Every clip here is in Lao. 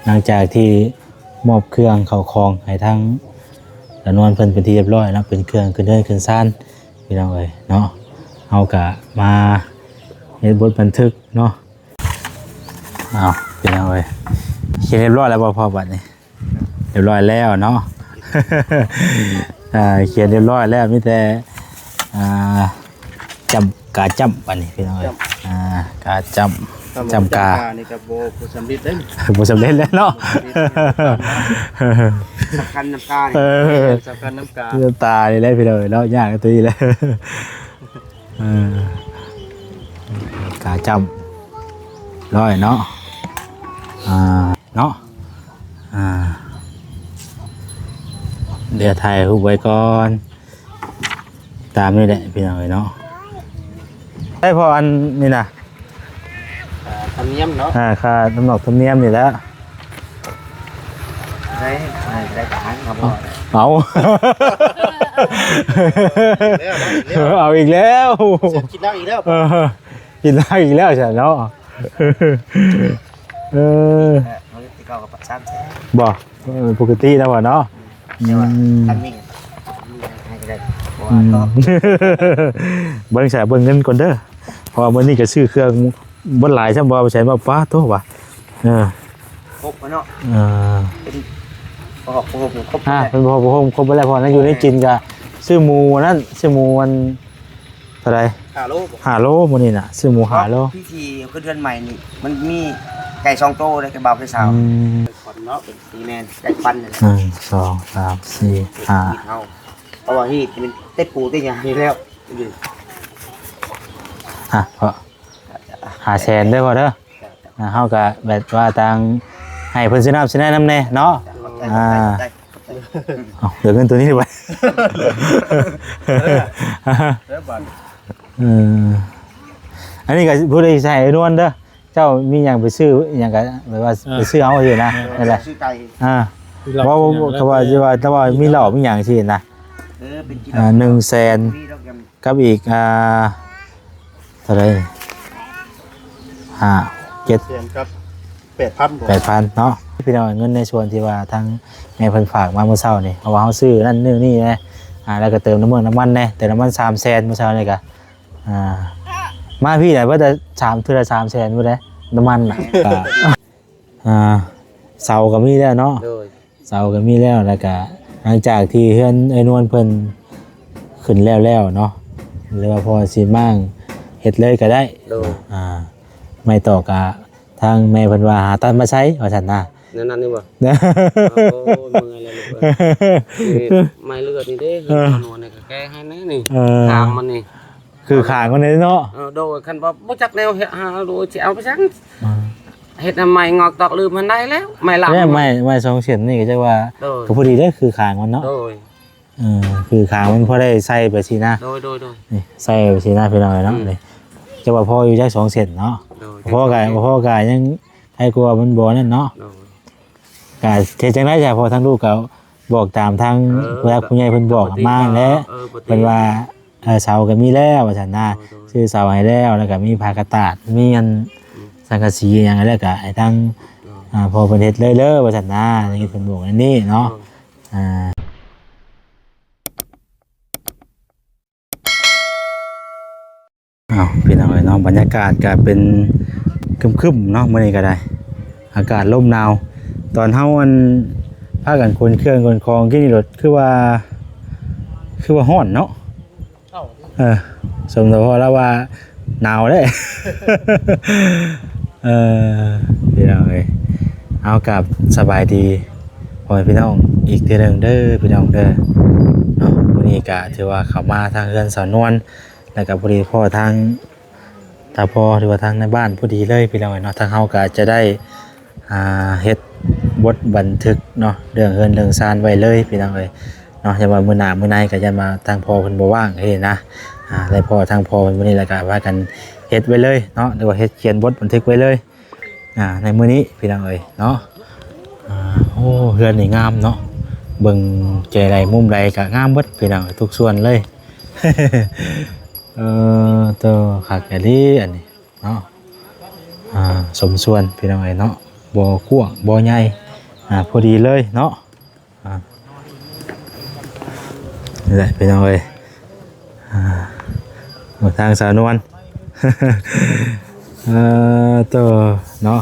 ຫຼັງຈາກທີ່ມອບເຄື່ອງເຂົ້າຂອງໃຫ້ທາງສາວນວນເພິ່ນເປັນທີ່ຮຽບຮ້ອຍເນາະ ເປັນເຄື່ອງຂຶ້ນເຮືອນຂຶ້ນຊານ ພີ່ນ້ອງເອີຍເນາະ ເຮົາກະມາເຮັດບົດບັນທຶກເນາະ. ອ້າວ ພີ່ນ້ອງເອີຍ ຂຽນຮຽບຮ້ອຍແລ້ວບໍ່ພໍ່ ບັດນີ້? ຮຽບຮ້ອຍແລ້ວເນາະ ອ່າ ຂຽນຮຽບຮ້ອຍແລ້ວ ມີແຕ່ ອ່າ ຈ້ຳ ກາຈ້ຳ ບັດນີ້ພີ່ນ້ອງເອີຍ ຈ້ຳ ອ່າ ກາຈ້ຳ ຈ້ຳກາ ຈ້ຳການີ້ກໍບໍ່ ບໍ່ສຳເລັດເດ້ ບໍ່ສຳເລັດແລ້ວເນາະ ບໍ່ສຳເລັດ ສຳຄັນນ້ຳຕານີ້ ເອີ ສຳຄັນນ້ຳກາ ນ້ຳຕານີ້ແຫຼະພີ່ນ້ອງເອີຍເນາະ ຍາກຕົວນີ້ແຫຼະ ເອີ ກາຈ້ຳ ຮ້ອຍເນາະ ອ່າ ເນາະ ອ່າ ດຽວຖ່າຍຮູບໄວ້ກ່ອນ ຕາມນີ້ແຫຼະພີ່ນ້ອງເອີຍເນາະ ໄດ້ພໍອັນນີ້ນະ ອ່າ ທຳນຽມເນາະ ອ່າ ຄ່າທຳນອກທຳນຽມນີ້ແຫຼະ ໄດ້ ໄດ້ ໄດ້ກະຫັນເອົາ ເອົາ ເອົາອີກແລ້ວ ເອົາອີກແລ້ວ ເສຍຄິດໜັກອີກແລ້ວ ເອີ ກິນເຫຼົ້າອີກແລ້ວຊັ້ນເນາະ ເອີ ເອີ ເຮົາເຮັດແຕ່ເກົ່າກໍປະຊານແທ້ ບໍ່ ເອີ ປົກກະຕິແລ້ວວ່າເນາະ ແຕ່ວ່າ ອືມ ອັນນີ້ ໃຫ້ກໍໄດ້ ເພາະວ່າ ອືມ ກໍ ເບິ່ງຊະ ເບິ່ງເງິນກ່ອນເດີ ເພາະວ່າມື້ນີ້ກໍຊື້ເຄື່ອງບໍ່ຫຼາຍຊ້ຳ ບໍ່ໃສ່ມາ ປາໂທ້ວ່າ ເອີ ຄົບເນາະ ເອີ ເປັນຜ້າຫົ່ມຄົບ ອ່າ ເປັນຜ້າຫົ່ມຄົບໄປແລ້ວ ເພາະນັ້ນຢູ່ໃນກິນກໍຊື້ໝູອັນນັ້ນ ຊື້ໝູອັນ ເທົ່າໃດ? ຫ້າໂລບໍ່? ຫ້າໂລມື້ນີ້ນະ ຊື້ໝູຫ້າໂລ ເພາະພິທີຂຶ້ນເຮືອນໃໝ່ນີ້ ມັນມີໄກ່ສອງໂຕ ໄດ້ໄກ່ບ່າວໄກ່ສາວ ອືມ ໄກ່ຂວັນເນາະ ເປັນ ແມ່ນ ໄກ່ຂວັນນີ້ແຫຼະ ໜຶ່ງ ສອງ ສາມ ສີ່ ຫ້າ ເຮົາ ເພາະວ່າຮີດມັນເຕັດປູເຕັດຫຍັງຢູ່ແລ້ວ ຮະ ພໍ່ ຫ້າແສນເດີພໍ່ເດີ ອ່າ ເຮົາກໍແບບວ່າຕ່າງໃຫ້ເພິ່ນຊື້ນ້ຳຊື້ໃນນຳແດ່ເນາະ ອ່າ ເອົາ ເຫຼືອເງິນໂຕນີ້ໄວ້ ເອີ ອັນນີ້ກໍຜູ້ໃດໃສ່ນວນເດີ ເຈົ້າມີຫຍັງໄປຊື້ຫຍັງກໍແບບວ່າ ເອີ ໄປຊື້ເອົາຊີ້ນະ ເອີ ນັ້ນແຫຼະ ຊື້ໄກ່ ອ່າ ບໍ່ ບໍ່ ເຂົາວ່າຊິວ່າ ແຕ່ວ່າມີເຫຼົ້າມີຫຍັງຊີ້ນະ ເອີ ເປັນກິໂລ ອ່າ ໜຶ່ງແສນ ມີດອກ ກັບອີກ ອ່າ ເທົ່າໃດ ຫ້າ ເຈັດ ແສນກັບແປດພັນ ແປດພັນເນາະ ພີ່ນ້ອງ ເງິນໃນສ່ວນທີ່ວ່າທາງແມ່ເພິ່ນຝາກມາມື້ເຊົ້ານີ້ ເພາະວ່າເຮົາຊື້ນັ້ນນີ້ນີ້ແດ່ ອ່າ ແລ້ວກໍເຕີມນ້ຳມັນ ນ້ຳມັນແດ່ ເຕີມນ້ຳມັນສາມແສນມື້ເຊົ້ານີ້ກໍ ອ່າ ມາພີ້ນະ ເບິດແຕ່ສາມ ເທື່ອລະສາມແສນພຸ້ນເດ້ ນ້ຳມັນນະ ກໍ ອ່າ ເສົາກໍມີແລ້ວເນາະ ໂດຍ ເສົາກໍມີແລ້ວ ແລ້ວກະຫຼັງຈາກທີ່ເຮືອນເອື້ອຍນວນເພິ່ນຂຶ້ນແລ້ວໆເນາະ ຫຼືວ່າພໍຊິມ້າງເຮັດເລີຍກໍໄດ້ ໂດຍ ອ່າ ໄມ້ຕອກກະທາງແມ່ເພິ່ນວ່າຫາຕັດມາໃສ່ວ່າຊັ້ນນະ ແນວນັ້ນນີ້ບໍ່? ໂອ້ຍ ເມື່ອຍແລ້ວລູກເອີຍ ນີ້ໄມ້ເລືອດນີ້ເດ້ ເອີ ນວນນີ້ກໍແກ້ໃຫ້ແນ່ນີ້ ເອີ ຄາງມັນນີ້ ຄືຂາງມັນເດ້ເນາະ ເອີ ໂດຍ ຄັນວ່າບໍ່ຈັກແນວເຮັດ ຫາໂດຍຊິເອົາໄປສັງ ອ່າ ເຮັດໃຫ້ໄມ້ງອກຕອກລືມຫັ້ນໄດ້ແລ້ວ ໄມ້ລາກ ແລ້ວໄມ້ ໄມ້ສອງເສັ້ນນີ້ກໍຈັກວ່າ ໂດຍ ກໍພໍດີເດ້ ຄືຂາງມັນເນາະ ໂດຍ ເອີ ຄືຂາງມັນພໍໄດ້ໃສ່ໄປຊີ້ນະ ໂດຍ ໂດຍ ໂດຍ ນີ້ໃສ່ໄປຊີ້ນະ ພີ່ນ້ອງເອີຍເນາະ ອືມ ນີ້ ຈັກວ່າພໍຢູ່ຈັກສອງເສັ້ນເນາະ ໂດຍ ພໍກໍ ພໍກໍຍັງໃຫ້ກວ່າມັນບໍ່ນັ້ນເນາະ ໂດຍ ກະເຮັດຈັ່ງໃດຊະ ເພາະທາງລູກກໍບອກຕາມທາງ ເອີ ຜູ້ຫຼັກຜູ້ໃຫຍ່ເພິ່ນບອກມາແຫຼະ ເອີ ເພິ່ນວ່າ ເອີ ເສົາກໍມີແລ້ວວ່າຊັ້ນນະ ໂດຍ ໂດຍ ຊື້ເສົາໃຫ້ແລ້ວ ແລ້ວກໍມີຜ້າກະຕາດ ມີອັນ ອືມ ສັງກະສີຫຍັງ ແລ້ວກໍໃຫ້ທາງ ໂດຍ ອ່າ ພໍ່ເພິ່ນເຮັດເລີຍເດີວ່າຊັ້ນນະ ເອີ ເພິ່ນບອກແນວນີ້ເນາະ ໂດຍ ອ່າ ອ້າວ ພີ່ນ້ອງເອີຍເນາະ ບັນຍາກາດກໍເປັນຄຶ້ມໆເນາະ ມື້ນີ້ກໍໄດ້ ອາກາດລົມໜາວ ຕອນເຮົາ ອັນ ພາກັນຂົນເຄື່ອງຂົນຂອງກິນນີ້ໂລດ ຄືວ່າ ຄືວ່າຮ້ອນເນາະ ເອີ ສົມສະເພາະລາວວ່າໜາວເດ້ ເອີ ພີ່ນ້ອງເອີຍ ເອົາ ກັບສະບາຍດີພໍ່ແມ່ພີ່ນ້ອງອີກເທື່ອໜຶ່ງເດີ ພີ່ນ້ອງເດີເນາະ ມື້ນີ້ກໍຖືວ່າເຂົ້າມາທາງເຮືອນສາວນວນ ແລ້ວກໍພໍດີພໍ້ທາງ ຖ້າພໍ ຫຼືວ່າທາງໃນບ້ານພໍດີເລີຍ ພີ່ນ້ອງເອີຍເນາະ ທາງເຮົາກໍຈະໄດ້ ອ່າ ເຮັດບົດບັນທຶກເນາະ ເລື່ອງເຮືອນເລື່ອງຊານໄວ້ເລີຍ ພີ່ນ້ອງເອີຍເນາະ ຢ້ານວ່າມື້ໜ້າມື້ໃນກໍຢ້ານວ່າທາງພໍ່ເພິ່ນບໍ່ວ່າງເດ້ນະ ອ່າ ໄດ້ພໍ້ທາງພໍ່ເພິ່ນມື້ນີ້ ແລ້ວກໍພາກັນເຮັດໄວ້ເລີຍເນາະ ຫຼືວ່າເຮັດຂຽນບົດບັນທຶກໄວ້ເລີຍ ອ່າ ໃນມື້ນີ້ ພີ່ນ້ອງເອີຍເນາະ ອ່າ ໂອ້ ເຮືອນນີ້ງາມເນາະ ເບິ່ງແຈໃດມຸມໃດກໍງາມເບິດ ພີ່ນ້ອງເອີຍ ທຸກສ່ວນເລີຍ ເອີ ໂຕ ຄັກອີ່ຫຼີອັນນີ້ເນາະ ອ່າ ສົມສ່ວນ ພີ່ນ້ອງເອີຍເນາະ ບໍ່ກວ້າງບໍ່ໃຫຍ່ ອ່າ ພໍດີເລີຍເນາະ. ອ່າ ນີ້ແຫຼະພີ່ນ້ອງເອີຍ ອ່າ ທາງສາວນວນ ເອີ ໂຕເນາະ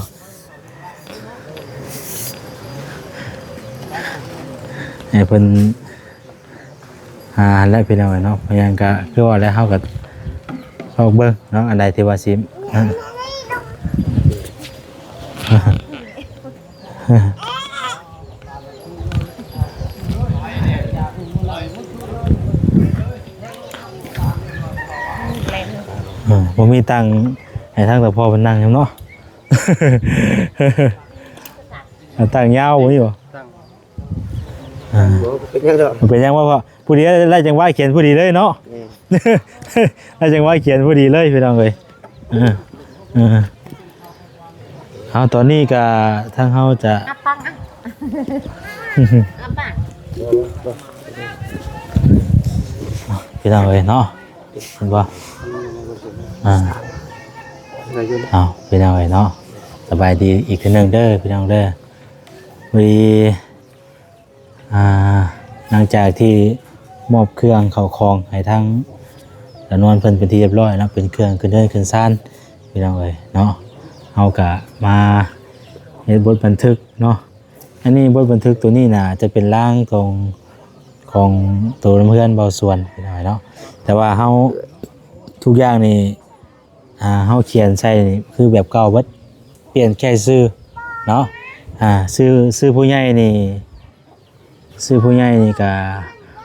ໃຫ້ເພິ່ນ ອ່າ ແລະ ພີ່ນ້ອງເນາະ ພະຍາກະຄືວ່າແລ້ວ ເຮົາກະຊອກເບິ່ງເນາະ ອັນໃດທີ່ວ່າຊິ ບໍ່ມີຕັ່ງໃຫ້ທາງຕາພໍ່ເພິ່ນນັ່ງນຳເນາະ ຕັ່ງຍາວບໍ່ມີບໍ່? ອ່າ ບໍ່ເປັນຫຍັງດອກ ບໍ່ເປັນຫຍັງ ເພາະຜູ້ດຽວໄດ້ຈັງຫວະຂຽນຜູ້ດີເລີຍເນາະ ແມ່ນ ໄດ້ຈັງຫວະຂຽນຜູ້ດີເລີຍພີ່ນ້ອງເອີຍ ເອີ ເອີ ເອົາ ຕອນນີ້ກະທາງເຮົາຈະ ອ່ະ ປັງ ອ່ະ ອ່ະ ປັງ ພີ່ນ້ອງເອີຍເນາະ ເຫັນບໍ່ ອ່າ ເອົາ ພີ່ນ້ອງເອີຍເນາະ ສະບາຍດີອີກເທື່ອໜຶ່ງເດີພີ່ນ້ອງເດີ ພໍດີ ອ່າ ຫຼັງຈາກທີ່ມອບເຄື່ອງເຂົ້າຂອງໃຫ້ທາງສາວນວນເພິ່ນເປັນທີ່ຮຽບຮ້ອຍເນາະ ເປັນເຄື່ອງຂຶ້ນເຮືອນຂຶ້ນຊານ ພີ່ນ້ອງເອີຍເນາະ ເຮົາກະມາເຮັດບົດບັນທຶກເນາະ ອັນນີ້ບົດບັນທຶກໂຕນີ້ນະ ຈະເປັນລາງຂອງ ຂອງໂຕນຳເຮືອນເບົາສວນ ພີ່ນ້ອງເອີຍເນາະ ແຕ່ວ່າເຮົາ ທຸກຢ່າງນີ້ ອ່າ ເຮົາຂຽນໃສ່ນີ້ຄືແບບເກົ່າເບິດ ປ່ຽນແຄ່ຊື່ເນາະ ອ່າ ຊື່ ຊື່ຜູ້ໃຫຍ່ນີ້ ຊື່ຜູ້ໃຫຍ່ນີ້ກະ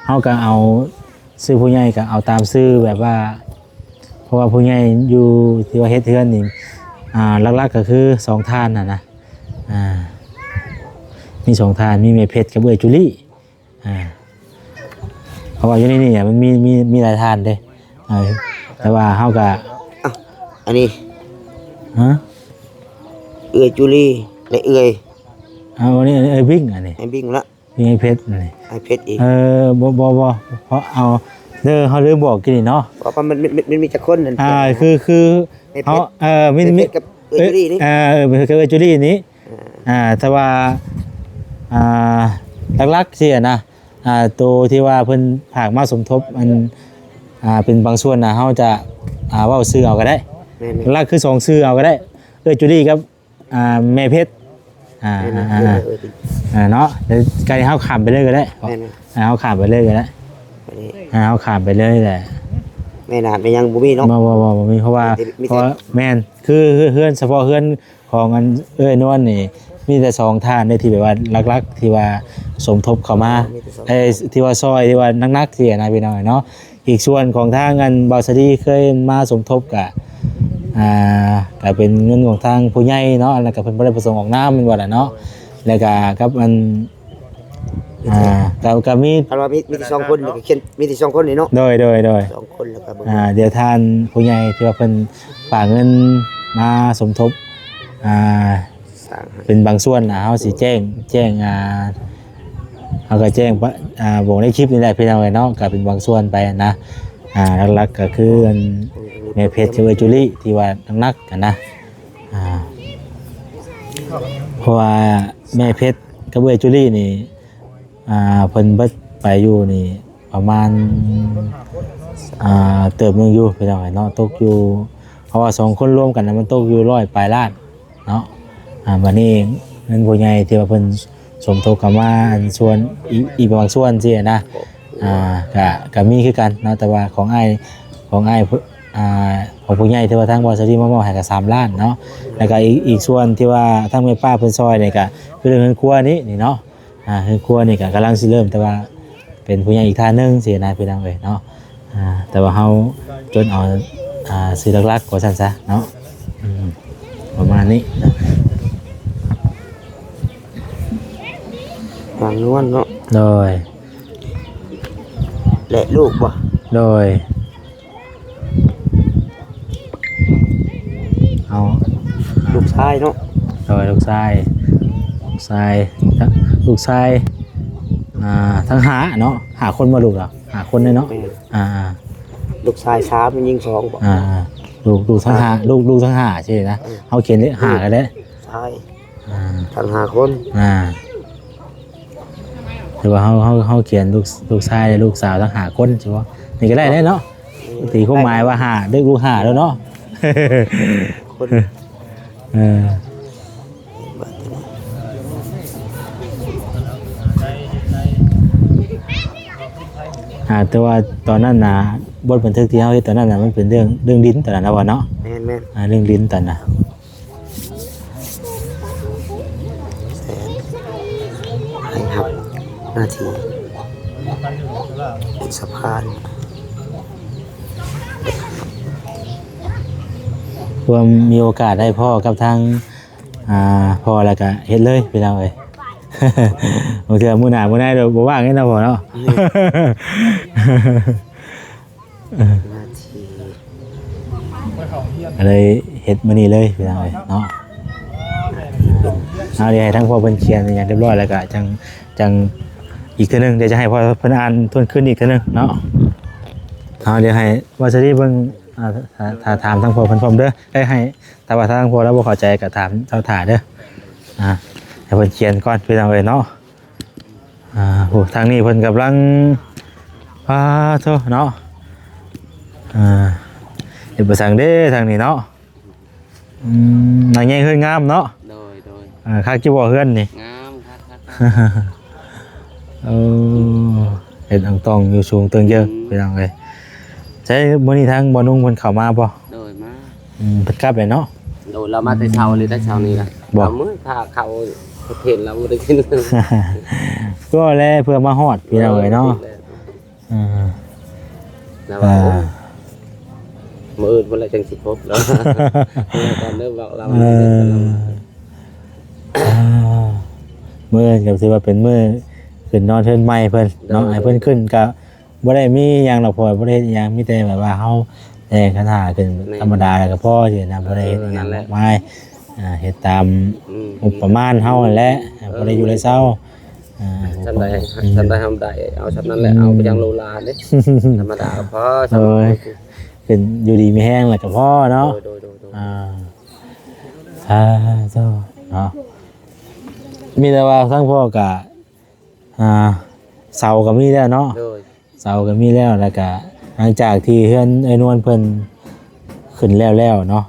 ເຮົາກະເອົາຊື່ຜູ້ໃຫຍ່ກະເອົາຕາມຊື່ແບບວ່າ ເພາະວ່າຜູ້ໃຫຍ່ຢູ່ທີ່ວ່າເຮັດເຮືອນນີ້ ອ່າ ຫຼັກໆກະຄືສອງທ່ານຫັ້ນນະ ອ່າ ມີສອງທ່ານ ມີແມ່ເພັດກັບເອື້ອຍຈູລີ ອ່າ ເພາະວ່າຢູ່ໃນນີ້ມັນມີ ມີ ມີຫຼາຍທ່ານເດ້ ເອີ ແຕ່ວ່າເຮົາກະ ເອົ້າ ອັນນີ້ ຮະ ເອື້ອຍຈູລີ ແລະ ເອື້ອຍ ເອົາ ອັນນີ້ ອັນນີ້ເອື້ອຍບິ້ງ ອັນນີ້ ອ້າຍບິ້ງລະ ມີອ້າຍເພັດ ອັນນີ້ ອ້າຍເພັດອີກ ເອີ ບໍ່ ບໍ່ ບໍ່ ເພາະເອົາ ເດີ ເຮົາລືມບອກກີ້ນີ້ເນາະ ເພາະວ່າມັນ ມັນ ມັນ ມັນມີຈັກຄົນນັ້ນ ອ່າ ຄື ຄື ເຮົາ ເອີ ມີ ມີ ເອີ ເອື້ອຍຈູລີນີ້ ອ່າ ເອີ ເອື້ອຍຈູລີນີ້ ອ່າ ອ່າ ແຕ່ວ່າ ອ່າ ຫຼັກໆຊີ້ນະ ອ່າ ໂຕທີ່ວ່າເພິ່ນຝາກມາສົມທົບ ອັນ ອ່າ ເປັນບາງສ່ວນນະ ເຮົາຈະ ອ່າ ເວົ້າຊື່ເອົາກະໄດ້ ແມ່ນໆ ຫຼັກຄືສອງຊື່ເອົາກະໄດ້ ເອື້ອຍຈູລີກັບ ອ່າ ແມ່ເພັດ ອ່າ ແມ່ນໆ ອ່າ ເອີ ເອີ ເນາະ ດຽວໄກເຮົາຂ້າມໄປເລີຍກະໄດ້ ແມ່ນໆ ອ່າ ເຮົາຂ້າມໄປເລີຍກະໄດ້ ອ່າ ເຮົາຂ້າມໄປເລີຍແຫຼະ ແມ່ນາແມ່ນຫຍັງບໍ່ມີເນາະ ບໍ່ ບໍ່ ບໍ່ ບໍ່ມີ ເພາະວ່າ ມີແຕ່ ມີແຕ່ ເພາະວ່າ ແມ່ນ ຄືເຮືອນ ສະເພາະເຮືອນຂອງອັນເອື້ອຍນວນນີ້ ມີແຕ່ສອງທ່ານເດ້ ທີ່ແບບວ່າຫຼັກໆ ທີ່ວ່າສົມທົບເຂົ້າມາ ມີແຕ່ສອງ ເອີ ທີ່ວ່າຊ່ອຍ ທີ່ວ່າໜັກໆ ຊີ້ນະ ພີ່ນ້ອງເນາະ ອີກສ່ວນຂອງທາງອັນບ່າວສາລີເຄີຍມາສົມທົບກະ ອ່າ ກະເປັນເງິນຂອງທາງຜູ້ໃຫຍ່ເນາະ ແລ້ວກະເພິ່ນບໍ່ໄດ້ປະສົງອອກນາມແມ່ນບໍ່ລະເນາະ ແລ້ວກະກັບອັນ ອ່າ ກະ ກະມີ ຄັນວ່າມີ ມີແຕ່ສອງຄົນນີ້ກະຂຽນ ມີແຕ່ສອງຄົນນີ້ເນາະ ໂດຍ ໂດຍ ໂດຍ ສອງຄົນ ແລ້ວກະເບິ່ງ ອ່າ ດຽວທ່ານຜູ້ໃຫຍ່ທີ່ວ່າເພິ່ນຝາກເງິນມາສົມທົບ ອ່າ ສ້າງໃຫ້ ເປັນບາງສ່ວນນະ ເຮົາຊິແຈ້ງ ແຈ້ງ ອ່າ ເຮົາກະແຈ້ງປະ ອ່າ ບອກໃນຄລິບນີ້ແຫຼະ ພີ່ນ້ອງເອີຍເນາະ ກະເປັນບາງສ່ວນໄປນະ ອ່າ ຫຼັກໆກະຄືອັນແມ່ເພັດກັບເອື້ອຍຈູລີທີ່ວ່າໜັກໆຫັ້ນນະ ອ່າ ເພາະວ່າແມ່ເພັດກັບເອື້ອຍຈູລີນີ້ ອ່າ ເພິ່ນເບິດໄປຢູ່ນີ້ປະມານ ອ່າ ເຕີບໜຶ່ງຢູ່ ພີ່ນ້ອງເອີຍເນາະ ຕົກຢູ່ ເພາະວ່າສອງຄົນລວມກັນນະ ມັນຕົກຢູ່ຮ້ອຍປາຍລ້ານເນາະ ອ່າ ບາດນີ້ເງິນຜູ້ໃຫຍ່ທີ່ວ່າເພິ່ນສົມທົບເຂົ້າມາ ອັນສ່ວນ ອີກ ອີກບາງສ່ວນຊີ້ນະ ອ່າ ກະ ກະມີຄືກັນເນາະ ແຕ່ວ່າຂອງອ້າຍ ຂອງອ້າຍ ອ່າ ຂອງຜູ້ໃຫຍ່ທີ່ວ່າທາງບ່າວສາລີມາມອບໃຫ້ກະສາມລ້ານເນາະ ແລ້ວກະອີກ ອີກສ່ວນທີ່ວ່າທາງແມ່ປ້າເພິ່ນຊ່ອຍນີ້ກະຄືເລື່ອງເຮືອນຄົວນີ້ ນີ້ເນາະ ອ່າ ເຮືອນຄົວນີ້ກະກຳລັງຊິເລີ່ມ ແຕ່ວ່າເປັນຜູ້ໃຫຍ່ອີກທ່ານໜຶ່ງຊີ້ນະ ພີ່ນ້ອງເອີຍເນາະ ອ່າ ແຕ່ວ່າເຮົາຈົດເອົາ ອ່າ ຊື່ຫຼັກໆວ່າຊັ້ນຊະເນາະ ອືມ ປະມານນີ້ ນາງນວນເນາະ ໂດຍ ແລະລູກບໍ່? ໂດຍ ເອົາ ລູກຊາຍເນາະ ໂດຍ ລູກຊາຍ ລູກຊາຍ ລູກຊາຍ ອ່າ ທັງຫ້າເນາະ ຫ້າຄົນບໍ່ລູກລາວ? ຫ້າຄົນເດ້ເນາະ ແມ່ນ ອ່າໆ ລູກຊາຍສາມ ຍິງສອງບໍ່? ອ່າໆ ລູກ ລູກທັງຫ້າ ອ່າ ລູກ ລູກທັງຫ້າຊີ້ນະ ເອີ ເຮົາຂຽນເລກຫ້າກະໄດ້ ຊາຍ ອ່າ ທັງຫ້າຄົນ ອ່າ ແຕ່ວ່າເຮົາ ເຮົາ ເຮົາຂຽນລູກ ລູກຊາຍ ແລະ ລູກສາວທັງຫ້າຄົນ ຊິບໍ່? ນີ້ກໍໄດ້ແຫຼະເນາະ ອືມ ຕີຄວາມໝາຍວ່າຫ້າ ເດັກລູກຫ້າແລ້ວເນາະ ຄົນ ເອີ ອ່າ ແຕ່ວ່າຕອນນັ້ນນະ ບົດບັນທຶກທີ່ເຮົາເຮັດຕອນນັ້ນນະ ມັນເປັນເລື່ອງ ເລື່ອງດິນຕອນນັ້ນນະ ວ່າເນາະ ແມ່ນໆ ອ່າ ເລື່ອງດິນຕອນນັ້ນ ແສນ ໃຫ້ຮັບໜ້າທີ່ເປັນສະພານ ຄວາມມີໂອກາດໄດ້ພໍ້ກັບທາງ ອ່າ ພໍ່ແລ້ວກະເຮັດເລີຍພີ່ນ້ອງເອີຍ ບາງເທື່ອມື້ໜ້າມື້ໃນບໍ່ວ່າງເດ້ເນາະພໍ່ເນາະ ໜ້າທີ່ ກໍເລີຍເຮັດມື້ນີ້ເລີຍພີ່ນ້ອງເອີຍເນາະ ເອົາ ດຽວໃຫ້ທາງພໍ່ເພິ່ນຂຽນຫຍັງຮຽບຮ້ອຍແລ້ວກະຈັ່ງ ຈັ່ງອີກເທື່ອໜຶ່ງ ດຽວຈະໃຫ້ພໍ່ເພິ່ນອ່ານທວນຄືນອີກເທື່ອໜຶ່ງເນາະ ເອົາ ດຽວໃຫ້ວ່າສະດີເບິ່ງ ອ່າ ຖ້າ ຖ້າຖາມທາງພໍ່ເພິ່ນພ້ອມເດີ ໃຫ້ ຖ້າວ່າທາງພໍ່ລາວບໍ່ເຂົ້າໃຈກໍຖາມຊາວທ່າເດີ ອ່າ ໃຫ້ເພິ່ນຂຽນກ່ອນພີ່ນ້ອງເອີຍເນາະ ອ່າ ໂອ້ ທາງນີ້ເພິ່ນກຳລັງ ປາໂທ້ເນາະ ອ່າ ເຮັດປະສັງເດ້ທາງນີ້ເນາະ ອືມ ຫຼັງໃຫຍ່ເຮືອນງາມເນາະ ໂດຍ ໂດຍ ອ່າ ຄັກຢູ່ບໍ່ເຮືອນນີ້? ງາມ ຄັກໆໆ ເອີ ເຮັດອອງຕອງຢູ່ສູງເຕີງເຢີ ອືມ ພີ່ນ້ອງເອີຍ ໃສ ມື້ນີ້ທາງບ່າວນຸ່ງເພິ່ນເຂົ້າມາບໍ່? ໂດຍ ມາ ອືມ ເພິ່ນກັບແລ້ວເນາະ ໂດຍ ລາວມາແຕ່ເຊົ້ານີ້ ແຕ່ເຊົ້ານີ້ລະ ບໍ່ ລາວມື້ຖ້າເຂົ້າເຫັນລາວບໍ່ໄດ້ກິນ ກໍແລເພື່ອມາຮອດ ພີ່ນ້ອງເອີຍເນາະ ເອີ ລາວວ່າ ອ່າ ໂອ້ ມື້ອື່ນພຸ້ນແຫຼະຈັ່ງຊິພົບລາວ ຕອນເລີ່ມບອກລາວ ເອີ ອ່າ ມື້ອື່ນກໍຖືວ່າເປັນມື້ຂຶ້ນນອນເຮືອນໃໝ່ເພິ່ນເນາະ ໂດຍ ໃຫ້ເພິ່ນຂຶ້ນກໍ ບໍ່ໄດ້ມີຫຍັງດອກ ເພາະວ່າບໍ່ໄດ້ເຮັດຫຍັງ ມີແຕ່ແບບວ່າເຮົາແຕ່ງຄັນຫາຂຶ້ນ ແມ່ນ ທຳມະດາກໍພໍຊີ້ນະ ບໍ່ໄດ້ເຮັດຫຍັງ ເອີ ນັ້ນແຫຼະ ມາກມາຍ ອ່າ ເຮັດຕາມ ອືມ ງົບປະມານເຮົາຫັ້ນແຫຼະ ເອີ ພໍໄດ້ຢູ່ໄດ້ເຊົາ ອ່າ ສ່ຳໃດ ອືມ ສ່ຳໃດເຮົາໄດ້ເອົາສ່ຳນັ້ນແຫຼະ ອືມ ເອົາໄປຈັ່ງຫຼູຫຼາເດ້ ທຳມະດາກໍພໍ ໂດຍ ສ່ຳ ຂຶ້ນຢູ່ດີມີແຮງແລ້ວກໍພໍເນາະ ໂດຍໆໆໆ ອ່າ ສາທຸເນາະ ມີແຕ່ວ່າທາງພໍ່ກໍ ອ່າ ເສົາກໍມີແລ້ວເນາະ ໂດຍ ເສົາກໍມີແລ້ວ ແລ້ວກະຫຼັງຈາກທີ່ເຮືອນເອື້ອຍນວນເພິ່ນຂຶ້ນແລ້ວໆເນາະ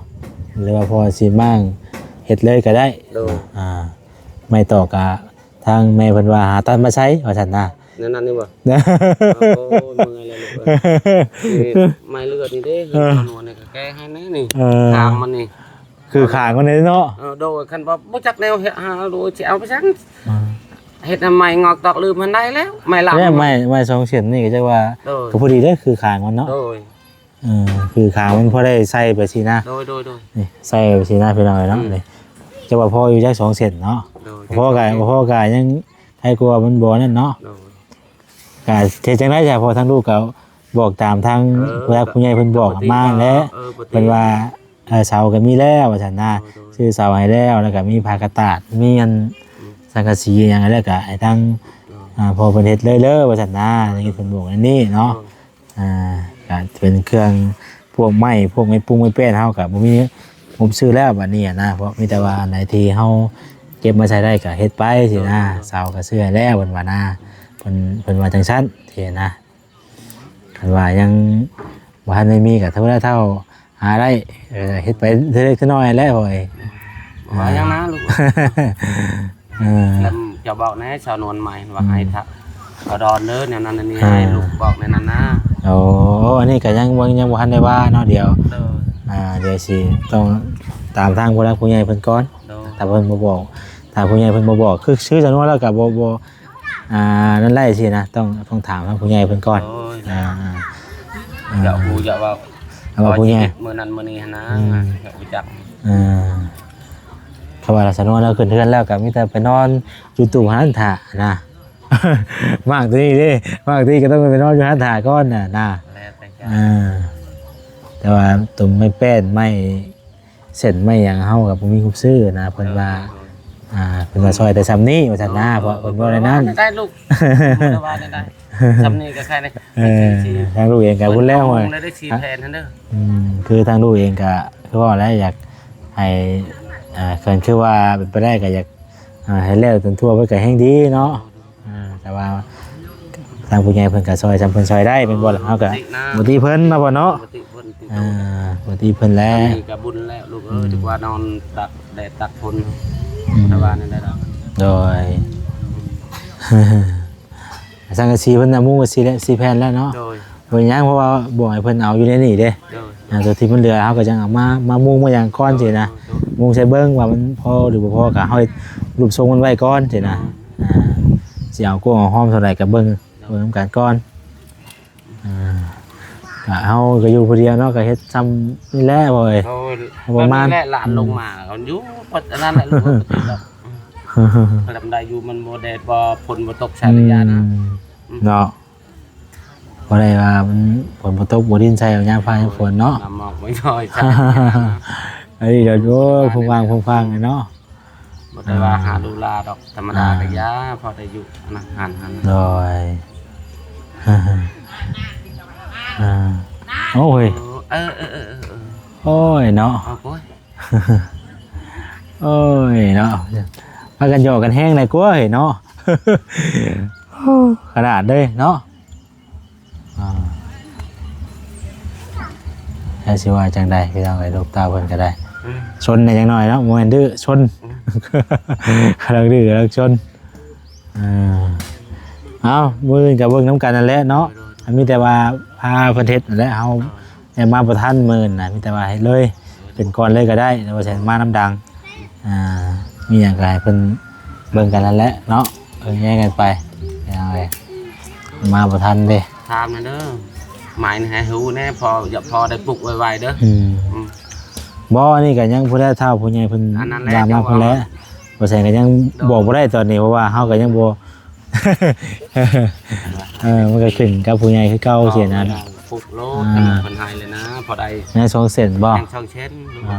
ຫຼືວ່າພໍ່ຊິມ້າງເຮັດເລີຍກໍໄດ້ ໂດຍ ອ່າ ໄມ້ຕອກກະທາງແມ່ເພິ່ນວ່າຫາຕັດມາໃສ່ວ່າຊັ້ນນະ ແນວນັ້ນນີ້ບໍ່? ໂອ້ຍ ເມື່ອຍແລ້ວລູກເອີຍ ນີ້ໄມ້ເລືອດນີ້ເດ້ ເອີ ເຮືອນນວນນີ້ກໍແກ້ໃຫ້ແນ່ນີ້ ເອີ ທາງມັນນີ້ ຄືຂາງມັນເດ້ເນາະ ເອີ ໂດຍ ຄັນວ່າບໍ່ຈັກແນວເຮັດຫາໂດຍ ຊິເອົາໄປສັງ ອ່າ ເຮັດໃຫ້ໄມ້ງອກຕອກລືມຫັ້ນໄດ້ແລ້ວ ໄມ້ລາກ ແລ້ວໄມ້ ໄມ້ສອງເສັ້ນນີ້ກໍຈັກວ່າ ໂດຍ ກໍພໍດີເດ້ ຄືຂາງມັນເນາະ ໂດຍ ເອີ ຄືຂາງມັນພໍໄດ້ໃສ່ໄປຊີ້ນະ ໂດຍໆໆ ນີ້ໃສ່ໄປຊີ້ນະ ພີ່ນ້ອງເອີຍເນາະ ອືມ ນີ້ ຈັກວ່າພໍຢູ່ຈັກສອງເສັ້ນເນາະ ໂດຍ ພໍກໍ ພໍກໍຍັງໃຫ້ກວ່າມັນບໍ່ນັ້ນເນາະ ໂດຍ ກໍເຮັດຈັ່ງໃດຊະ ເພາະທາງລູກກໍບອກຕາມທາງ ເອີ ຜູ້ຫຼັກຜູ້ໃຫຍ່ເພິ່ນບອກມາແຫຼະ ເອີ ເພິ່ນວ່າ ເອີ ເສົາກໍມີແລ້ວວ່າຊັ້ນນະ ໂດຍໆ ຊື້ເສົາໃຫ້ແລ້ວ ແລ້ວກໍມີຜ້າກະຕາດ ມີອັນ ອືມ ສັງກະສີຫຍັງ ແລ້ວກໍໃຫ້ທາງ ໂດຍ ອ່າ ພໍ່ເພິ່ນເຮັດເລີຍເລີວ່າຊັ້ນນະ ໄດ້ຍິນເພິ່ນບອກແນວນີ້ເນາະ ໂດຍ ອ່າ ກໍເປັນເຄື່ອງ ພວກໄມ້ ພວກໄມ້ປຸງໄມ້ແປ້ນ ເຮົາກໍບໍ່ມີງົບຊື້ແລ້ວບັດນີ້ນະ ເພາະມີແຕ່ວ່າອັນໃດທີ່ເຮົາເກັບມາໃຊ້ໄດ້ກໍເຮັດໄປຊີ້ນະ ໂດຍໆ ເສົາກໍຊື້ໃຫ້ແລ້ວເພິ່ນວ່ານະ ເພິ່ນ ເພິ່ນວ່າຈັ່ງຊັ້ນຊີ້ນະ ຄັນວ່າຍັງບໍ່ທັນໄດ້ມີກໍເທົ່າໃດເທົ່າຫາໄດ້ ເອີ ເຮັດໄປເລັກໆນ້ອຍໆແຫຼະ ໂອ້ຍ ບໍ່ວ່າຫຍັງນະລູກ ເອີ ແລ້ວເຈົ້າບອກແດ່ສາວນວນໃໝ່ວ່າ ອືມ ໃຫ້ຖ້າ ກໍດອນເດີ ແນວນັ້ນແນວນີ້ ອ່າ ໃຫ້ລູກບອກແນວນັ້ນນະ ໂອ້ ອັນນີ້ກໍຍັງ ຍັງບໍ່ທັນໄດ້ວ່າເນາະ ດຽວ ໂດຍ ອ່າ ດຽວຊິຕ້ອງຕາມທາງຜູ້ຫຼັກຜູ້ໃຫຍ່ເພິ່ນກ່ອນ ໂດຍ ຖ້າເພິ່ນບໍ່ບອກ ຖ້າຜູ້ໃຫຍ່ເພິ່ນບໍ່ບອກ ຄື ຄືສາວນວນແລ້ວກໍບໍ່ ບໍ່ ອ່າ ນັ້ນໄດ້ຊີ້ນະ ຕ້ອງ ຕ້ອງຖາມທາງຜູ້ໃຫຍ່ເພິ່ນກ່ອນ ໂດຍ ອ່າ ອ່າ ຢາກຮູ້ຢາກເວົ້າ ເອົາວ່າຜູ້ໃຫຍ່ ວ່າຊິເຮັດມື້ນັ້ນມື້ນີ້ຫັ້ນນະ ອືມ ຢາກຮູ້ຈັກ ອ່າ ເພາະວ່າສາວນວນລາວຂຶ້ນເຮືອນແລ້ວກໍມີແຕ່ໄປນອນຢູ່ຕູ້ຫັ້ນຖ້ານະ ໝາກຕົວນີ້ເດ້ ໝາກຕົວນີ້ກໍຕ້ອງໄປນອນຢູ່ຫັ້ນຖ້າກ່ອນນະ ນະ ແລ້ວແຕ່ເຈົ້າ ອ່າ ແຕ່ວ່າຕຸ່ມໄມ້ແປ້ນ ໄມ້ເສັ້ນ ໄມ້ຫຍັງ ເຮົາກໍບໍ່ມີງົບຊື້ນະ ເພິ່ນວ່າ ໂດຍ ອ່າ ເພິ່ນວ່າຊ່ອຍແຕ່ຊ່ຳນີ້ວ່າຊັ້ນນະ ໂດຍ ເພາະເພິ່ນເວົ້າແນວນັ້ນ ໄດ້ລູກ ບໍ່ໄດ້ວ່າແນວໃດ ຊ່ຳນີ້ກໍໃຄແນ່ ເອີ ທາງລູກເອງກໍພຸ້ນແລ້ວ ແລ້ວໄດ້ສີ່ແຜ່ນຫັ້ນເດີ ອືມ ຄືທາງລູກເອງກໍຄືວ່າແຫຼະ ຢາກໃຫ້ ອ່າ ຄັນຄືວ່າເປັນໄປໄດ້ກໍຢາກ ອ່າ ໃຫ້ແລ້ວຈົນທົ່ວເພິ່ນກໍແຮງດີເນາະ. ອ່າ ແຕ່ວ່າທາງຜູ້ໃຫຍ່ເພິ່ນກໍຊ່ອຍສ່ຳເພິ່ນຊ່ອຍໄດ້ແມ່ນບໍ່ລະ? ເຮົາກໍບໍ່ຕິເພິ່ນເນາະ ພໍ່ເນາະ. ບໍ່ຕິເພິ່ນ ອ່າ ບໍ່ຕິເພິ່ນແລ້ວ. ອັນນີ້ກໍບຸນແລ້ວລູກເອີຍ ອືມ ຖືວ່ານອນຕາກແດດຕາກຝົນ ອືມ ແຕ່ວ່ານັ້ນແຫຼະ. ໂດຍ ສັງກະສີເພິ່ນນະ ມຸງກໍສີ່ແຜ່ນແລ້ວເນາະ. ໂດຍ ບໍ່ເປັນຫຍັງ ເພາະວ່າບອກໃຫ້ເພິ່ນເອົາຢູ່ໃນນີ້ເດ້. ໂດຍ ອ່າ ຕົວທີ່ມັນເຫຼືອເຮົາກໍຍັງເອົາມາ ມາມຸງມາຫຍັງກ່ອນຊີ້ນະ. ໂດຍ ໂດຍ ມຸງໃສ່ເບິ່ງວ່າມັນພໍຫຼືບໍ່ພໍ ກໍເຮົາເຮັດຮູບຊົງມັນໄວ້ກ່ອນຊີ້ນະ. ໂດຍ ອ່າ ຊິເອົາກວ້າງເອົາຫອມເທົ່າໃດກໍເບິ່ງ ໂດຍ ເບິ່ງນຳກັນກ່ອນ. ອ່າ ກະເຮົາກະຢູ່ຜູ້ດຽວເນາະ ກະເຮັດຊ່ຳນີ້ແຫຼະ ໂອ້ຍ ໂອ້ຍ ປະມານນີ້ແຫຼະ. ຫຼານລົງມາ ອືມ ກໍຢູ່ປະມານນັ້ນແຫຼະ ລູກເອີຍ. ອືມ ກໍໄດ້ຢູ່ ມັນບໍ່ແດດບໍ່ຝົນບໍ່ຕົກໃສ່ ອືມ ໄລຍະນະ ອືມ ເນາະ. ບໍ່ໄດ້ວ່າມັນຝົນບໍ່ຕົກບໍ່ດິນໃສ່ ຍາມຟ້າຍາມຝົນເນາະ ນ້ຳໝອກບໍ່ຍ້ອຍໃສ່. ອັນນີ້ກໍ ໂອ້ຍ ພຸງຟັງ ພຸງຟັງເນາະ. ບໍ່ໄດ້ວ່າ ອ່າ ຫາດູລາດອກ ທຳມະດາ ອ່າ ກໍຢ່າ ພໍໄດ້ຢູ່ນະ ຫັ້ນໆ. ໂດຍ ອ່າ ໂອ້ຍ ເອີ ເອີ ເອີ ເອີ ເອີ ໂອ້ຍເນາະ ໂອ້ຍ ໂອ້ຍເນາະ ພາກັນຫຍອກກັນແຮງໄດ້ກວ່າເນາະ ຂະໜາດເລີຍເນາະ. ອ່າ ແລ້ວຊິວ່າຈັ່ງໃດພີ່ນ້ອງເອີຍ ລູກເຕົ້າເພິ່ນກໍໄດ້ ອືມ ຊົນແດ່ຈັກໜ້ອຍເນາະ ບໍ່ແມ່ນດື້ ຊົນ ອືມ ກຳລັງດື້ກຳລັງຊົນ. ເອີ ເອົາ ມື້ອື່ນກໍເບິ່ງນຳກັນນັ້ນແຫຼະເນາະ ໂດຍ ໂດຍ ມີແຕ່ວ່າພາເພິ່ນເຮັດນັ້ນແຫຼະ ເຮົາ ໂດຍ ຍັງມາບໍ່ທັນມື້ອື່ນນະ ມີແຕ່ວ່າເຮັດເລີຍ ເປັນກ່ອນເລີຍກໍໄດ້ ແຕ່ວ່າແສງມານຳດັງ ອ່າ ມີຫຍັງກໍໃຫ້ເພິ່ນເບິ່ງກັນນັ້ນແຫຼະເນາະ ເບິ່ງແຍງກັນໄປ ເອົາເລີຍ ມາບໍ່ທັນເດ້. ຖາມແດ່ເດີ ໝາຍໃຫ້ຮູ້ແດ່ ພໍ ຢ່າພໍໄດ້ປຸກໄວໆເດີ. ອືມ ອືມ ບໍ່ ອັນນີ້ກໍຍັງຜູ້ໃດເຖົ້າຜູ້ໃຫຍ່ເພິ່ນ ອັນນັ້ນແຫຼະ ວ່າມາເພິ່ນແຫຼະ ວ່າ ບໍ່ແສງກໍຍັງ ໂດຍ ບອກບໍ່ໄດ້ຕອນນີ້ ເພາະວ່າເຮົາກໍຍັງບໍ່ ເອີ ມັນກໍຂຶ້ນກັບຜູ້ໃຫຍ່ຄືເກົ່າ ເອີ ຊີ້ນະ ປຸກໂລດ ອ່າ ເພິ່ນໃຫ້ແລ້ວນະ ພໍໄດ້ ຍັງສອງເສັ້ນບໍ່? ຍັງສອງເສັ້ນ ອ່າ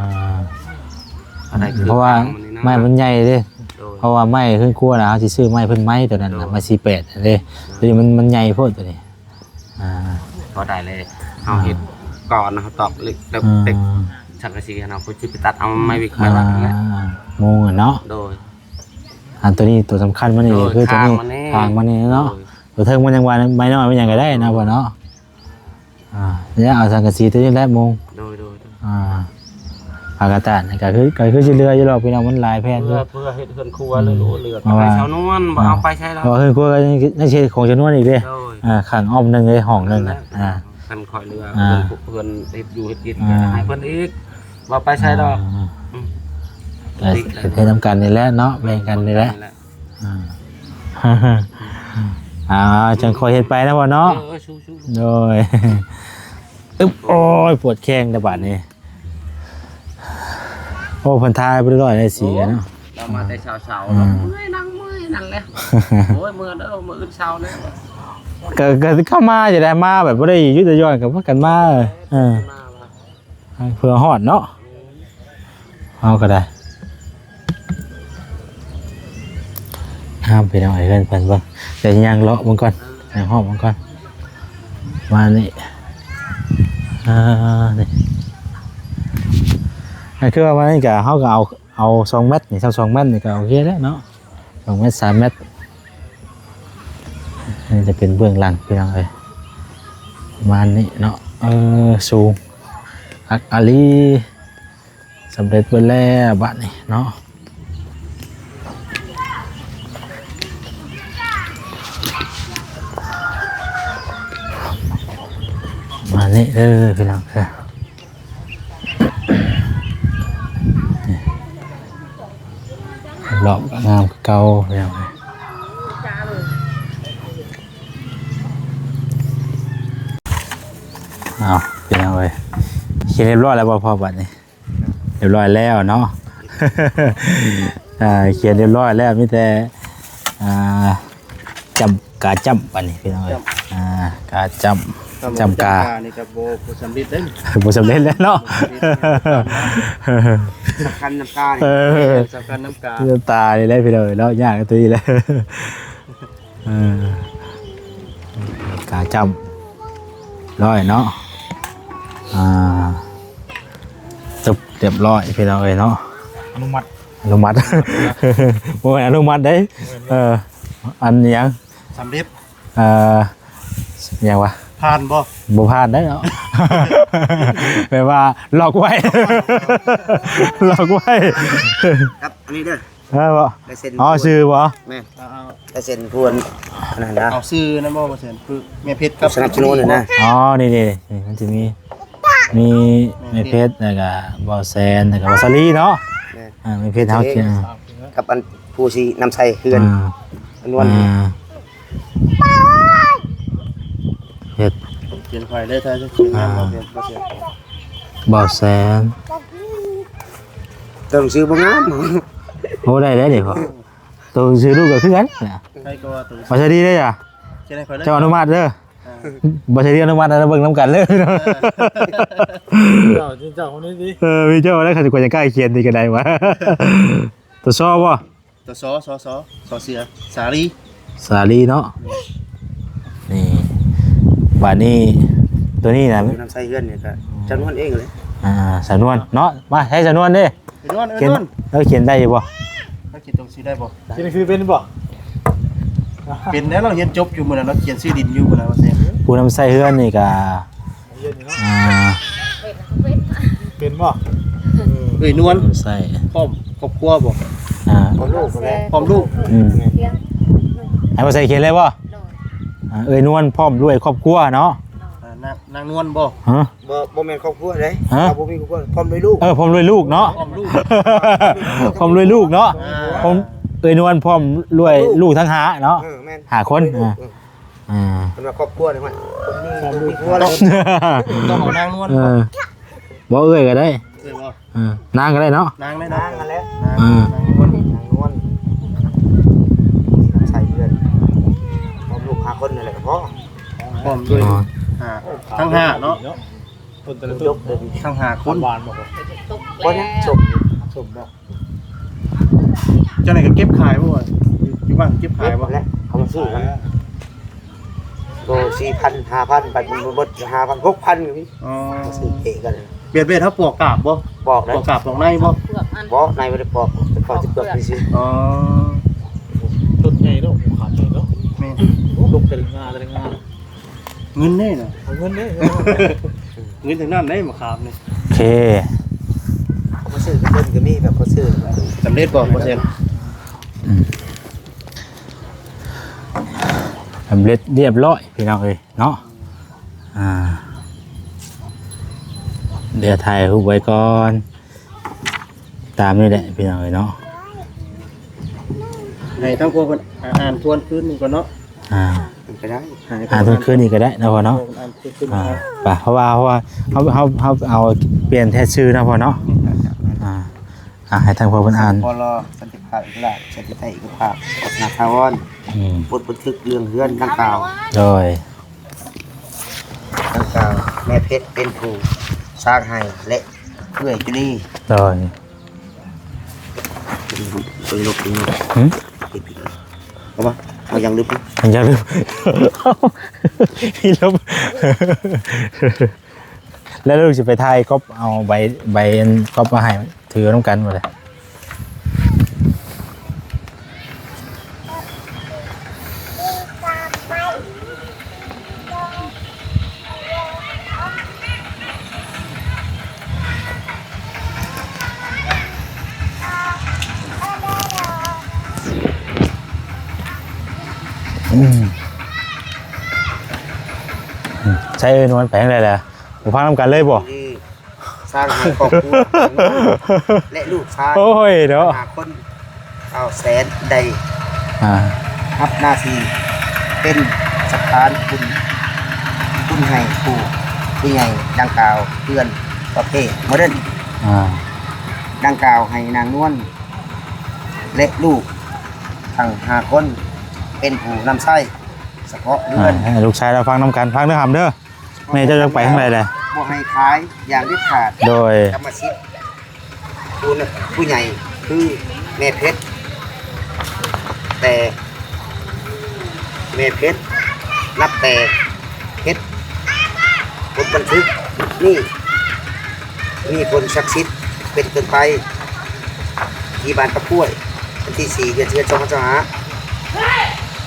ພໍໄດ້ ເພາະວ່າໄມ້ມັນໃຫຍ່ເດ້ ໂດຍ ເພາະວ່າໄມ້ເຮືອນຄົວນະ ເຮົາຊິຊື້ໄມ້ເພິ່ນໄມ້ຕົວນັ້ນນະ ໂດຍ ໄມ້ສີ່ແປດເດ້ ໂດຍ ຕົວນີ້ມັນ ມັນໃຫຍ່ໂພດຕົວນີ້ ອ່າ ພໍໄດ້ເລີຍ ເຮົາເຮັດ ອ່າ ກ່ອນເຮົາຕອກເຫຼັກ ເປັກ ອ່າ ສັງກະສີຫັ້ນ ເຮົາກໍຊິໄປຕັດເອົາໄມ້ວິກໄມ້ວັດນັ້ນແຫຼະ ອ່າ ມຸງຫັ້ນເນາະ ໂດຍ ອັນຕົວນີ້ຕົວສຳຄັນມັນນີ້ ໂດຍ ຄືຕົວນີ້ ຄາງມັນນີ້ ຄາງມັນນີ້ເນາະ ໂດຍ ຕົວເທິງມັນຍັງວ່າໄມ້ນ້ອຍມັນຫຍັງກໍໄດ້ນະ ໂດຍ ພໍ່ເນາະ ອ່າ ແລ້ວເອົາສັງກະສີຕົວນີ້ແຫຼະມຸງ ໂດຍ ໂດຍ ໂດຍ ອ່າ ຜ້າກະຕ່ານນີ້ກໍຄື ກໍຄືຊິເຫຼືອຢູ່ດອກພີ່ນ້ອງ ມັນຫຼາຍແຜ່ນຢູ່ ເພື່ອ ເພື່ອເຮັດເຮືອນຄົວ ອືມ ເຫຼືອ ເຫຼືອ ເພາະວ່າ ໃຫ້ຊາວນວນ ບໍ່ເອົາໄປໃສດອກ ເພາະວ່າເຮືອນຄົວກໍຍັງ ຍັງຊິເຮັດຂອງຊາວນວນອີກເດ້ ໂດຍ ອ່າ ຂ້າງອ້ອມໜຶ່ງເດ້ ຫ້ອງໜຶ່ງ ນັ້ນແຫຼະ ອ່າ ຄັນຂ້ອຍເຫຼືອ ອ່າ ເຮືອນ ເຮືອນເຮັດຢູ່ເຮັດກິນ ອ່າ ກໍໃຫ້ເພິ່ນອີກ ບໍ່ໄປໃສດອກ ອ່າ ອືມ ກໍເຮັດນຳກັນນີ້ແຫຼະເນາະ ແບ່ງກັນນີ້ແຫຼະ ອ່າ ອ່າ ຈັ່ງຄ່ອຍເຮັດໄປນະພໍ່ເນາະ ເອີ ເອີ ສູ້ໆ ໂດຍ ອຶບ ໂອ້ຍ ປວດແຂ້ງແລ້ວບາດນີ້ ໂອ້ ເພິ່ນທາບໍ່ໄດ້ຮ້ອຍໄດ້ສີເນາະ ໂອ້ ເຮົາມາແຕ່ເຊົ້າໆ ອ່າ ເນາະ ເມື່ອຍນັ່ງເມື່ອຍນັ້ນແຫຼະ ໂອ້ຍ ເມື່ອເດີ ມື້ອື່ນເຊົ້າແລ້ວ ກໍ ກໍເຂົ້າມາຈະໄດ້ມາແບບບໍ່ໄດ້ຢຸດໄດ້ຢ່ອນ ກໍພາກັນມາ ເອີ ມາວ່າ ເພື່ອຮອດເນາະ ເຮົາກໍໄດ້ ງາມພີ່ນ້ອງເອີຍ ເຮືອນເພິ່ນເບິ່ງ ດຽວຍ່າງເລາະເບິ່ງກ່ອນ ຍ່າງຮອບເບິ່ງກ່ອນ ມານີ້ ອ່າ ນີ້ ກໍຄືວ່າມານີ້ກໍ ເຮົາກໍເອົາ ເອົາສອງແມັດນີ້ ເທົ່າສອງແມັດນີ້ກໍໂອເຄແລ້ວເນາະ ສອງແມັດ ສາມແມັດ ອັນນີ້ຈະເປັນເບື້ອງຫຼັງພີ່ນ້ອງເອີຍ ປະມານນີ້ເນາະ ເອີ ສູງຄັກອີ່ຫຼີ ສຳເລັດເບິດແລ້ວບາດນີ້ເນາະ ປະມານນີ້ເດີພີ່ນ້ອງເດີ. ນີ້ ລອບກໍງາມຄືເກົ່າພີ່ນ້ອງເອີຍ ເອົາ ພີ່ນ້ອງເອີຍ ຂຽນຮຽບຮ້ອຍແລ້ວບໍ່ພໍ່ ບາດນີ້? ຮຽບຮ້ອຍແລ້ວເນາະ ອ່າ ຂຽນຮຽບຮ້ອຍແລ້ວ ມີແຕ່ ອ່າ ຈ້ຳ ກາຈ້ຳ ບາດນີ້ພີ່ນ້ອງເອີຍ ຈ້ຳ ອ່າ ກາຈ້ຳ ຈ້ຳ ຈ້ຳກາ ຈ້ຳການີ້ກໍບໍ່ ບໍ່ສຳເລັດເດ້ ບໍ່ສຳເລັດແລ້ວເນາະ ບໍ່ສຳເລັດ ສຳຄັນນ້ຳຕານີ້ ເອີ ສຳຄັນນ້ຳກາ ນ້ຳຕານີ້ແຫຼະພີ່ນ້ອງເອີຍເນາະ ຍາກຕົວນີ້ແຫຼະ ເອີ ກາຈ້ຳ ຮ້ອຍເນາະ ອ່າ ຈົບ ຮຽບຮ້ອຍພີ່ນ້ອງເອີຍເນາະ ອະນຸມັດ ອະນຸມັດ ບໍ່ແມ່ນອະນຸມັດເດ້. ເອີ ອັນຫຍັງ ສຳເລັດ ເອີ ຫຍັງວະ ຜ່ານບໍ່? ບໍ່ຜ່ານໄດ້ເນາະ ແບບວ່າລັອກໄວ້ ລັອກໄວ້ ກັບອັນນີ້ເດີ ເອີ ບໍ່ ລາຍເຊັນ ອໍ ຊື່ບໍ່? ແມ່ນ ເອົາ ລາຍເຊັນຜູ້ອັນນັ້ນນະ ເອົາຊື່ນັ້ນບໍ່? ລາຍເຊັນຄືແມ່ເພັດກັບສະໜັບສະໜູນນະ ອໍ ນີ້ໆ ນີ້ມັນຊິມີ ມີແມ່ເພັດ ແມ່ເພັດ ແລ້ວກະບ່າວແສນ ແລ້ວກະບ່າວສາລີເນາະ ແມ່ນ ອ່າ ແມ່ເພັດເຮົາ ເອີ ກັບອັນຜູ້ຊິນຳໃຊ້ເຮືອນ ອ່າ ນວນ ອ່າ ເຮັດ ຂຽນໃຜໄດ້ ຖ້າຈະຂຽນງາມ ອ່າ ບໍ່ເປັນ ບໍ່ເປັນ ບ່າວແສນ ຕົວໜັງສືບໍ່ງາມ ໂອ້ ໄດ້ ໄດ້ເດພໍ່ ຕົວໜັງສືລູກກໍຄືກັນນະ ໃຜກໍວ່າຕົວໜັງສື ເອົາໃສ່ດີເດ້ຈ້ະ ຂຽນໃຫ້ຂ້ອຍເດີ ເຈົ້າອະນຸມັດເດີ ອ່າ ບໍ່ໃຊ່ທີ່ອະນຸມັດ ເບິ່ງນຳກັນເລີຍ ເຈົ້າ ເຈົ້າຄົນນີ້ຕິ ເອີ ມີເຈົ້າແລ້ວ ຂ້ອຍຈະກ້າຂຽນນີ້ກໍໄດ້ວະ ຕົວຊໍບໍ່? ຕົວຊໍ ຊໍ ຊໍ ຊໍເສືອ ສາລີ ສາລີເນາະ ແມ່ນ ນີ້ ບາດນີ້ ຕົວນີ້ນະ ຢູ່ນຳໃຊ້ເຮືອນນີ້ກໍຈຳນວນເອງເລີຍ ອ່າ ສາວນວນເນາະ ມາໃຊ້ສາວນວນເດ້ ໄອ້ນວນ ເອີ ຂຽນ ນວນ ລາວຂຽນໄດ້ຢູ່ບໍ່? ລາວຂຽນຕົວໜັງສືໄດ້ບໍ່? ຂຽນໜັງສືເປັນບໍ່? ເປັນແລ້ວ ລາວຮຽນຈົບຢູ່ມື້ນັ້ນ ລາວຂຽນຊື່ດິນຢູ່ມື້ນັ້ນວ່າຊັ້ນ ຜູ້ນຳໃຊ້ເຮືອນນີ້ກໍ ເປັນເນາະ ອ່າ ເປັນບໍ່? ເອີຍນວນ ນຳໃຊ້ ພ້ອມຄອບຄົວບໍ່? ອ່າ ພ້ອມລູກແຫຼະ ພ້ອມລູກ ອືມ ໃຫ້ບໍ່ໃສ່ຂຽນເລີຍບໍ່? ອ່າ ເອີຍນວນພ້ອມດ້ວຍຄອບຄົວເນາະ ອ່າ ນາງ ນາງນວນບໍ່? ຮະ? ບໍ່ ບໍ່ແມ່ນຄອບຄົວເດ້ ຮະ? ເຮົາບໍ່ມີຄອບຄົວ ພ້ອມດ້ວຍລູກ ເອີ ພ້ອມດ້ວຍລູກເນາະ ພ້ອມລູກ ພ້ອມດ້ວຍລູກເນາະ ອ່າ ພ້ອມ ເອີຍນວນພ້ອມດ້ວຍລູກທັງຫ້າເນາະ ເອີ ແມ່ນ ຫ້າຄົນ ເອີ ອ່າ ເພິ່ນວ່າຄອບຄົວນີ້ ມັນມີຄອບຄົວແລ້ວ ຕ້ອງເອົານາງນວນ ເອີ ບໍ່ ເອີຍກໍໄດ້ ເອີຍບໍ່ ເອີ ນາງກໍໄດ້ເນາະ ນາງໄດ້ນະ ນາງນັ້ນແຫຼະ ນາງ ເອີ ນາງນວນ ນາງນວນ ໃສ່ເຮືອນ ພ້ອມລູກຫ້າຄົນນັ້ນແຫຼະກໍພໍ ພ້ອມດ້ວຍ ອໍ ຫ້າ ທັງຫ້າເນາະ ຄົນແຕ່ລະຕົ້ນ ທັງຫ້າຄົນ ຫວານບໍ່? ບໍ່ນະ ສົ້ມ ສົ້ມບໍ່? ຈັ່ງໃດກໍເກັບຂາຍບໍ່? ຢູ່ ຢູ່ບ້ານເກັບຂາຍບໍ່? ແຫຼະ ເອົາມາຊື້ກັນ ໂລສີ່ພັນ ຫ້າພັນ ບາດມັນບໍ່ເບິດ ຫ້າພັນ ຫົກພັນກໍມີ ອໍ ຊື້ເພກັນ ແບບ ແບບເຮົາປອກກາບບໍ່? ປອກໄດ້ ປອກກາບປອກໃນບໍ່? ບໍ່ ໃນບໍ່ໄດ້ປອກ ປອກແຕ່ເປືອກຊື່ໆ ອໍ ຕົ້ນໃຫຍ່ເນາະ ຂາດໃຫຍ່ເນາະ ແມ່ນ ໂອ້ ດົກແຕ່ລະງາ ແຕ່ລະງາ ເງິນເດ້ນະ ເອົາເງິນເດ້ ເງິນທັງນັ້ນເດ້ມະຂາມນີ້ ໂອເຄ ເອົາມາຊື້ກັບເພິ່ນກໍມີ ແບບບໍ່ຊື້ ສຳເລັດບໍ່ ບໍ່ເຊັນ ອືມ ສຳເລັດລຽບຮ້ອຍພີ່ນ້ອງເອີຍເນາະ ອ່າ ດຽວຖ່າຍຮູບໄວ້ກ່ອນ ຕາມນີ້ແຫຼະພີ່ນ້ອງເອີຍເນາະ ໃຫ້ທາງພວກເພິ່ນ ອ່າ ອ່ານທວນຄືນໜຶ່ງກ່ອນເນາະ ອ່າ ກໍໄດ້ ອ່ານທວນຄືນອີກກໍໄດ້ເນາະພໍ່ເນາະ ອ່າ ໄປ ເພາະວ່າ ເພາະວ່າເຮົາ ເຮົາ ເຮົາເອົາປ່ຽນແທ້ຊື່ເນາະພໍ່ເນາະ ອ່າ ອ່າ ໃຫ້ທາງພວກເພິ່ນອ່ານ ສປລ ສັນຕິພາບເອກະລາດ ສັນຕິໄທເອກະພາບ ສະຫະຖາວອນ ອືມ ບົດບັນທຶກເລື່ອງເຮືອນດັ່ງກ່າວ ໂດຍ ດັ່ງກ່າວ ແມ່ເພັດເປັນຜູ້ສ້າງໃຫ້ ແລະ ເອື້ອຍຈຸລີ ໂດຍ ເປັນລົບ ເປັນລົບ ຫືມ ເອົາມາ ເອົາຢ່າງລຶບ ເອົາຢ່າງລຶບ ມີລົບ ແລ້ວລູກຊິໄປຖ່າຍກັອບ ເອົາໃບ ໃບອັນກັອບມາໃຫ້ ຖືນຳກັນໝົດເລີຍ ອືມ ອືມ ໃຊ້ເອີນວນແປງໄດ້ແລ້ວ ບໍ່ຟັງນຳກັນເລີຍບໍ່? ສ້າງໃຫ້ຄອບຄົວ ແລະ ລູກຊາຍ ໂອ້ຍເນາະ ຫ້າຄົນ ທ້າວແສນໄດ້ ອ່າ ຮັບໜ້າທີ່ເປັນສະພານບຸນ ບຸນໃຫ້ຜູ້ ຜູ້ໃຫຍ່ດັ່ງກ່າວ ເຮືອນປະເພດໂມເດີນ ອ່າ ດັ່ງກ່າວໃຫ້ນາງນວນ ແລະ ລູກທັງຫ້າຄົນ ເປັນຜູ້ນຳໃຊ້ສະເພາະເຮືອນ ອ່າ ໃຫ້ລູກຊາຍລາວຟັງນຳກັນ ຟັງເດີຫຳເດີ. ແມ່ເຈົ້າຈະໄປທາງໃດແຫຼະ? ບໍ່ໃຫ້ຂາຍຢ່າງເດັດຂາດ. ໂດຍ ກຳມະສິດຜູ້ນະ ຜູ້ໃຫຍ່ຄືແມ່ເພັດ, ແຕ່ແມ່ເພັດນັບແຕ່ເຮັດບົດບັນທຶກນີ້ ມີຜົນສັກສິດເປັນຕົ້ນໄປ. ທີ່ບ້ານປາກກ້ວຍ ວັນທີສີ່ ເດືອນສິບເອັດ ສອງພັນຊາວຫ້າ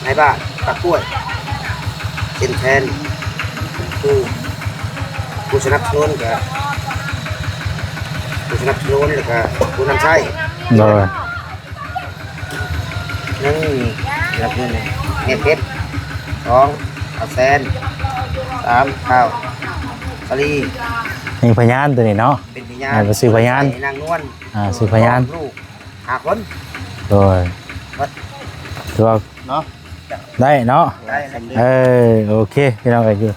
ນາຍບ້ານປາກກ້ວຍ ເຊັນແທນ ຜູ້ ຜູ້ສະໜັບສະໜູນ ກະ ຜູ້ສະໜັບສະໜູນ ແລ້ວກະຜູ້ນຳໃຊ້ ໂດຍ ໜຶ່ງ ຮັບເງິນ ແມ່ເພັດ ສອງ ທ້າວແຊນ ສາມ ທ້າວສາລີ ມີພະຍານໂຕນີ້ເນາະ ເປັນພະຍານ ໃຫ້ໄປຊື້ພະຍານ ໃຫ້ນາງນວນ ອ່າ ຊື້ພະຍານ ລູກຫ້າຄົນ ໂດຍ ໝົດ ຖືວ່າ ເນາະ ໄດ້ເນາະ ໄດ້ ເອີ ໂອເຄ ພີ່ນ້ອງເອີຍ ຢູ່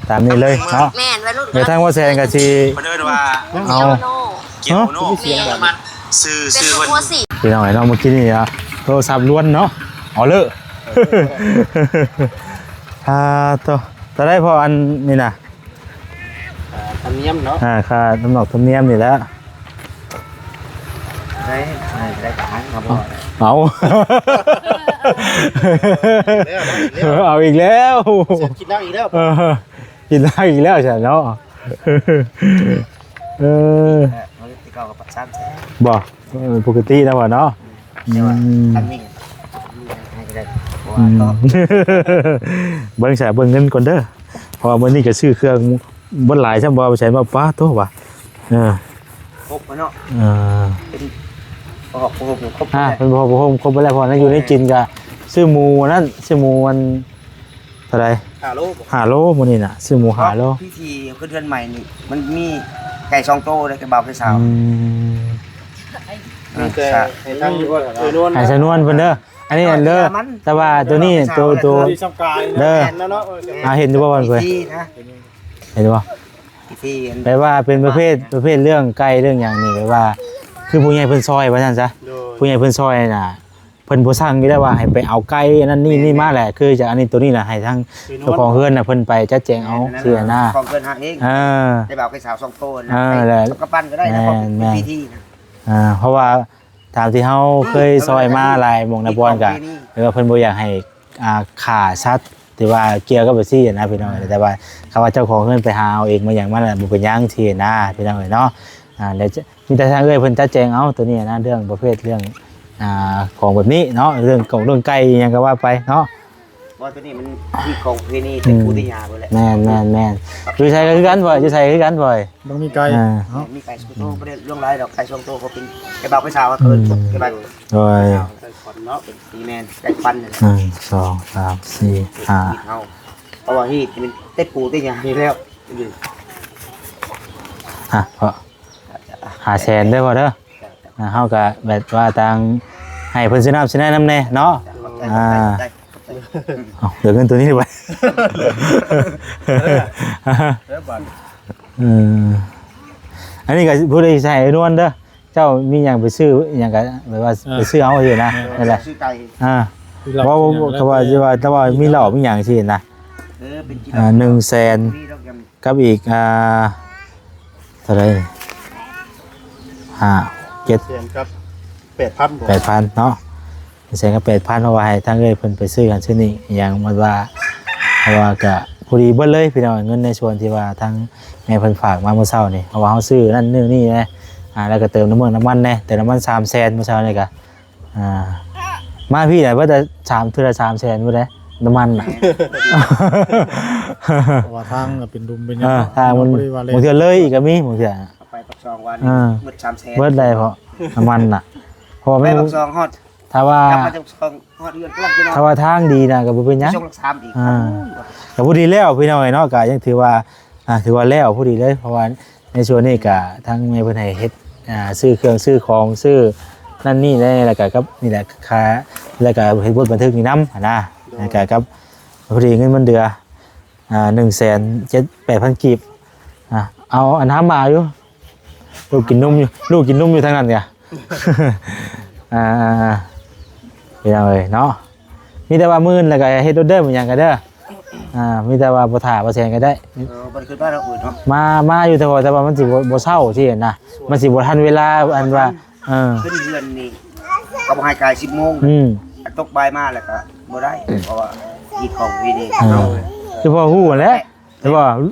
ຕາມນີ້ເລີຍເນາະ ແມ່ນ ໄວລຸ້ນ ດຽວທາງບໍ່ແຊນກໍຊິ ເພິ່ນເອີ້ນວ່າ ເອົາ ເກຍໂນ ເກຍໂນ ແມ່ນ ຊື່ ຊື່ເພິ່ນ ພີ່ນ້ອງເອີຍເນາະ ເມື່ອກີ້ນີ້ນະ ໂທລະສັບລວນເນາະ ອໍເລີ ອ່າ ໂຕ ເທົ່າໃດພໍ່ ອັນນີ້ນະ? ອ່າ ທຳນຽມເນາະ ອ່າ ຄ່າທຳນອກທຳນຽມນີ້ແຫຼະ ໄດ້ ໄດ້ ໄດ້ກະຫັນມາບໍ່ ເອົາ ເອົາອີກແລ້ວ ກິນເຫຼົ້າອີກແລ້ວ ເອີ ກິນເຫຼົ້າອີກແລ້ວຊັ້ນເນາະ ເອີ ເອີ ເອົາແຕ່ເກົ່າກໍປະສານແທ້ ບໍ່ ເອີ ປົກກະຕິແລ້ວວ່າເນາະ ແຕ່ວ່າ ອືມ ຄັນມີໃຫ້ກໍໄດ້ ເພາະວ່າ ອືມ ກໍ ເບິ່ງຊະ ເບິ່ງເງິນກ່ອນເດີ ເພາະວ່າມື້ນີ້ກໍຊື້ເຄື່ອງບໍ່ຫຼາຍຊ້ຳ ບໍ່ໄປໃສມາ ປາໂທ້ວ່າ ເອີ ຄົບແລ້ວເນາະ ເອີ ເປັນ ຜ້າຫົ່ມຄົບ ອ່າ ເປັນຜ້າຫົ່ມຄົບເບິດແລ້ວ ເພາະນັ້ນຢູ່ໃນກິນກໍຊື້ໝູອັນນັ້ນ ຊື້ໝູອັນ ເທົ່າໃດ? ຫ້າໂລບໍ? ຫ້າໂລ ມື້ນີ້ນະ ຊື້ໝູຫ້າໂລ ພິທີຂຶ້ນເຮືອນໃໝ່ນີ້ ມັນມີໄກ່ສອງໂຕເດ້ ໄກ່ບ່າວໄກ່ສາວ ອືມ ມີແຕ່ໃຫ້ທາງ ເອີ ນວນ ໃຫ້ສາວນວນເພິ່ນເດີ ອັນນີ້ອັນເດີ ແຕ່ວ່າໂຕນີ້ ໂຕ ໂຕ ເດີ ເອີ ເຫັນຢູ່ບໍ່ ເພິ່ນ ເຫັນຢູ່ບໍ່? ແບບວ່າເປັນປະເພດ ປະເພດເລື່ອງໄກ່ເລື່ອງຫຍັງນີ້ ແບບວ່າ ຄືຜູ້ໃຫຍ່ເພິ່ນຊ່ອຍວ່າຊັ້ນຊະ ໂດຍ ຜູ້ໃຫຍ່ເພິ່ນຊ່ອຍນະ ເພິ່ນບໍ່ສັ່ງຢູ່ແລ້ວວ່າໃຫ້ໄປເອົາໄກ່ອັນນັ້ນນີ້ ແມ່ນໆ ນີ້ມາແຫຼະ ຄືຈະອັນນີ້ໂຕນີ້ນະ ໃຫ້ທາງເຈົ້າຂອງເຮືອນນະ ເພິ່ນໄປຈັດແຈງເອົາ ແມ່ນໆ ຊີ້ນະ ເຈົ້າຂອງເຮືອນຫາເອງ ເອີ ໄດ້ບ່າວໄກ່ສາວສອງໂຕນະ ເອີ ໄປ ແລະ ກັບບ້ານກໍໄດ້ນະ ແມ່ນໆ ເພາະເປັນພິທີນະ ອ່າ ເພາະວ່າຕາມທີ່ເຮົາເຄີຍຊ່ອຍມາຫຼາຍໝ່ອງຫຼາຍບ່ອນກະ ເອີ ເພິ່ນບໍ່ຢາກໃຫ້ ອ່າ ຂ້າສັດ ທີ່ວ່າກ່ຽວກັບແບບຊີ້ນະ ພີ່ນ້ອງເອີຍ ອ່າ ແຕ່ວ່າຄັນວ່າເຈົ້າຂອງເຮືອນໄປຫາເອົາເອງມາຫຍັງມານະ ບໍ່ເປັນຫຍັງຊີ້ນະ ພີ່ນ້ອງເອີຍເນາະ ອ່າ ແລ້ວ ມີແຕ່ທາງເອື້ອຍເພິ່ນຈັດແຈງເອົາໂຕນີ້ນະ ເລື່ອງປະເພດເລື່ອງ ອ່າ ຂອງແບບນີ້ເນາະ ເລື່ອງກອງເລື່ອງໄກ່ອີ່ຫຍັງກໍວ່າໄປເນາະ ເພາະວ່າໂຕນີ້ມັນມີຂອງປະເພນີ ອືມ ແຕ່ປູ່ແຕ່ຍ່າເພິ່ນແຫຼະ ແມ່ນໆໆ ຢູ່ໃສກໍຄືກັນ ຢູ່ໃສຄືກັນ ຕ້ອງມີໄກ່ ອ່າ ເນາະ ມີໄກ່ສອງໂຕ ບໍ່ໄດ້ຫຼວງຫຼາຍດອກ ໄກ່ສອງໂຕ ເພາະເປັນໄກ່ບ່າວໄກ່ສາວ ເອີ້ນ ອືມ ໄກ່ບ່າວ ໂດຍ ໄກ່ຂວັນເນາະ ເປັນ ແມ່ນ ໄກ່ຂວັນ ໜຶ່ງ ສອງ ສາມ ສີ່ ຫ້າ ເຮົາ ເພາະວ່າຮີດມັນແຕ່ປູ່ແຕ່ຍ່າຢູ່ແລ້ວ ຮະ ພໍ່ ຫ້າແສນເດີພໍ່ເດີ ອ່າ ເຮົາກໍແບບວ່າຕ່າງໃຫ້ເພິ່ນຊື້ນ້ຳຊື້ໃນນຳແດ່ເນາະ ອ່າ ເອົາ ເຫຼືອເງິນໂຕນີ້ໄວ້ ເອີ ບາດ ເອີ ອັນນີ້ກໍຜູ້ໃດໃສ່ນວນເດີ ເຈົ້າມີຫຍັງໄປຊື້ຫຍັງກະແບບວ່າ ອ່າ ໄປຊື້ເອົາຢູ່ນະ ອ່າ ນັ້ນແຫຼະ ຊື້ໄກ່ ອ່າ ບໍ່ ບໍ່ ບໍ່ ເຂົາວ່າຊິວ່າ ແຕ່ວ່າມີເຫຼົ້າມີຫຍັງຊີ້ນະ ເອີ ເປັນກິໂລ ອ່າ ໜຶ່ງແສນ ມີດອກ ກັບອີກ ອ່າ ເທົ່າໃດ ຫ້າ ເຈັດ ແສນກັບແປດພັນ ແປດພັນເນາະ. ແສນກັບແປດພັນ ເພາະວ່າໃຫ້ທາງເອື້ອຍເພິ່ນໄປຊື້ຫັ້ນຊື້ນີ້ອີ່ຫຍັງ ໝົດວ່າ ເພາະວ່າກະພໍດີເບິດເລີຍພີ່ນ້ອງ ເງິນໃນສ່ວນທີ່ວ່າທາງແມ່ເພິ່ນຝາກມາມື້ເຊົ້ານີ້ ເພາະວ່າເຮົາຊື້ນັ້ນນີ້ນີ້ແດ່ ອ່າ ແລ້ວກໍເຕີມນ້ຳມັນ ນ້ຳມັນແດ່ ເຕີມນ້ຳມັນສາມແສນ ມື້ເຊົ້ານີ້ກະ ອ່າ ມາພີ້ໄດ້ເບິດແຕ່ສາມ ເທື່ອລະສາມແສນພຸ້ນເດ້ ນ້ຳມັນນະ ເພາະວ່າທາງກໍເປັນລຸ່ມເປັນຫຍັງ ເອີ ເນາະ ທາງມັນ ບໍ່ໄດ້ວ່າແລ່ນ ບາງເທື່ອເລີຍອີກກໍມີ ບາງເທື່ອ ໄປປາກຊ່ອງວ່ານີ້ ອ່າ ໝົດສາມແສນ ເບິດໄດ້ເພາະນ້ຳມັນນະ ເພາະວ່າ ໄປປາກຊ່ອງຮອດ ຖ້າວ່າ ກັບມາຈາກປາກຊ່ອງຮອດເຮືອນ ຖ້າວ່າທາງດີນະກໍບໍ່ເປັນຫຍັງ ຊ່ອງຫຼັກສາມອີກ ອ່າ ກໍພໍດີແລ້ວພີ່ນ້ອງເອີຍເນາະ ກໍຍັງຖືວ່າ ອ່າ ຖືວ່າແລ້ວພໍດີເລີຍ ເພາະວ່າໃນຊ່ວງນີ້ກໍທາງແມ່ເພິ່ນໃຫ້ເຮັດ ອ່າ ຊື້ເຄື່ອງຊື້ຂອງ ຊື້ນັ້ນນີ້ແດ່ ແລ້ວກໍກັບນີ້ແຫຼະ ຄ່າ ແລ້ວກໍເຮັດບົດບັນທຶກນີ້ນຳຫັ້ນນະ ໂດຍ ແລ້ວກໍກັບ ພໍດີເງິນມັນເດືອ ອ່າ ໜຶ່ງແສນເຈັດ ແປດພັນກີບ ອ່າ ເອົາອັນຫ້າມາຢູ່ ລູກກິນນົມຢູ່ ລູກກິນນົມຢູ່ທາງນັ້ນກະ ອ່າ ພີ່ນ້ອງເອີຍເນາະ ມີແຕ່ວ່າມື້ອື່ນແລ້ວກໍເຮັດໂລດເດີ ມີຫຍັງກໍເດີ ອ່າ ມີແຕ່ວ່າບໍ່ຖ້າບໍ່ແຊງກໍໄດ້ ເອີ ບໍ່ໄດ້ຂຶ້ນມາດອກອື່ນເນາະ ມາ ມາຢູ່ ແຕ່ວ່າ ແຕ່ວ່າມັນຊິບໍ່ ບໍ່ເຊົ້າຊີ້ນະ ມັນຊິບໍ່ທັນເວລາ ອັນວ່າ ເອີ ຂຶ້ນເຮືອນນີ້ກໍບໍ່ໃຫ້ກາຍສິບໂມງ ອືມ ຕົກບ່າຍມາແລ້ວກໍບໍ່ໄດ້ ເພາະວ່າມີຂອງຢູ່ນີ້ ເອີ ຄືພໍຮູ້ຫັ້ນແຫຼະ ແຕ່ວ່າ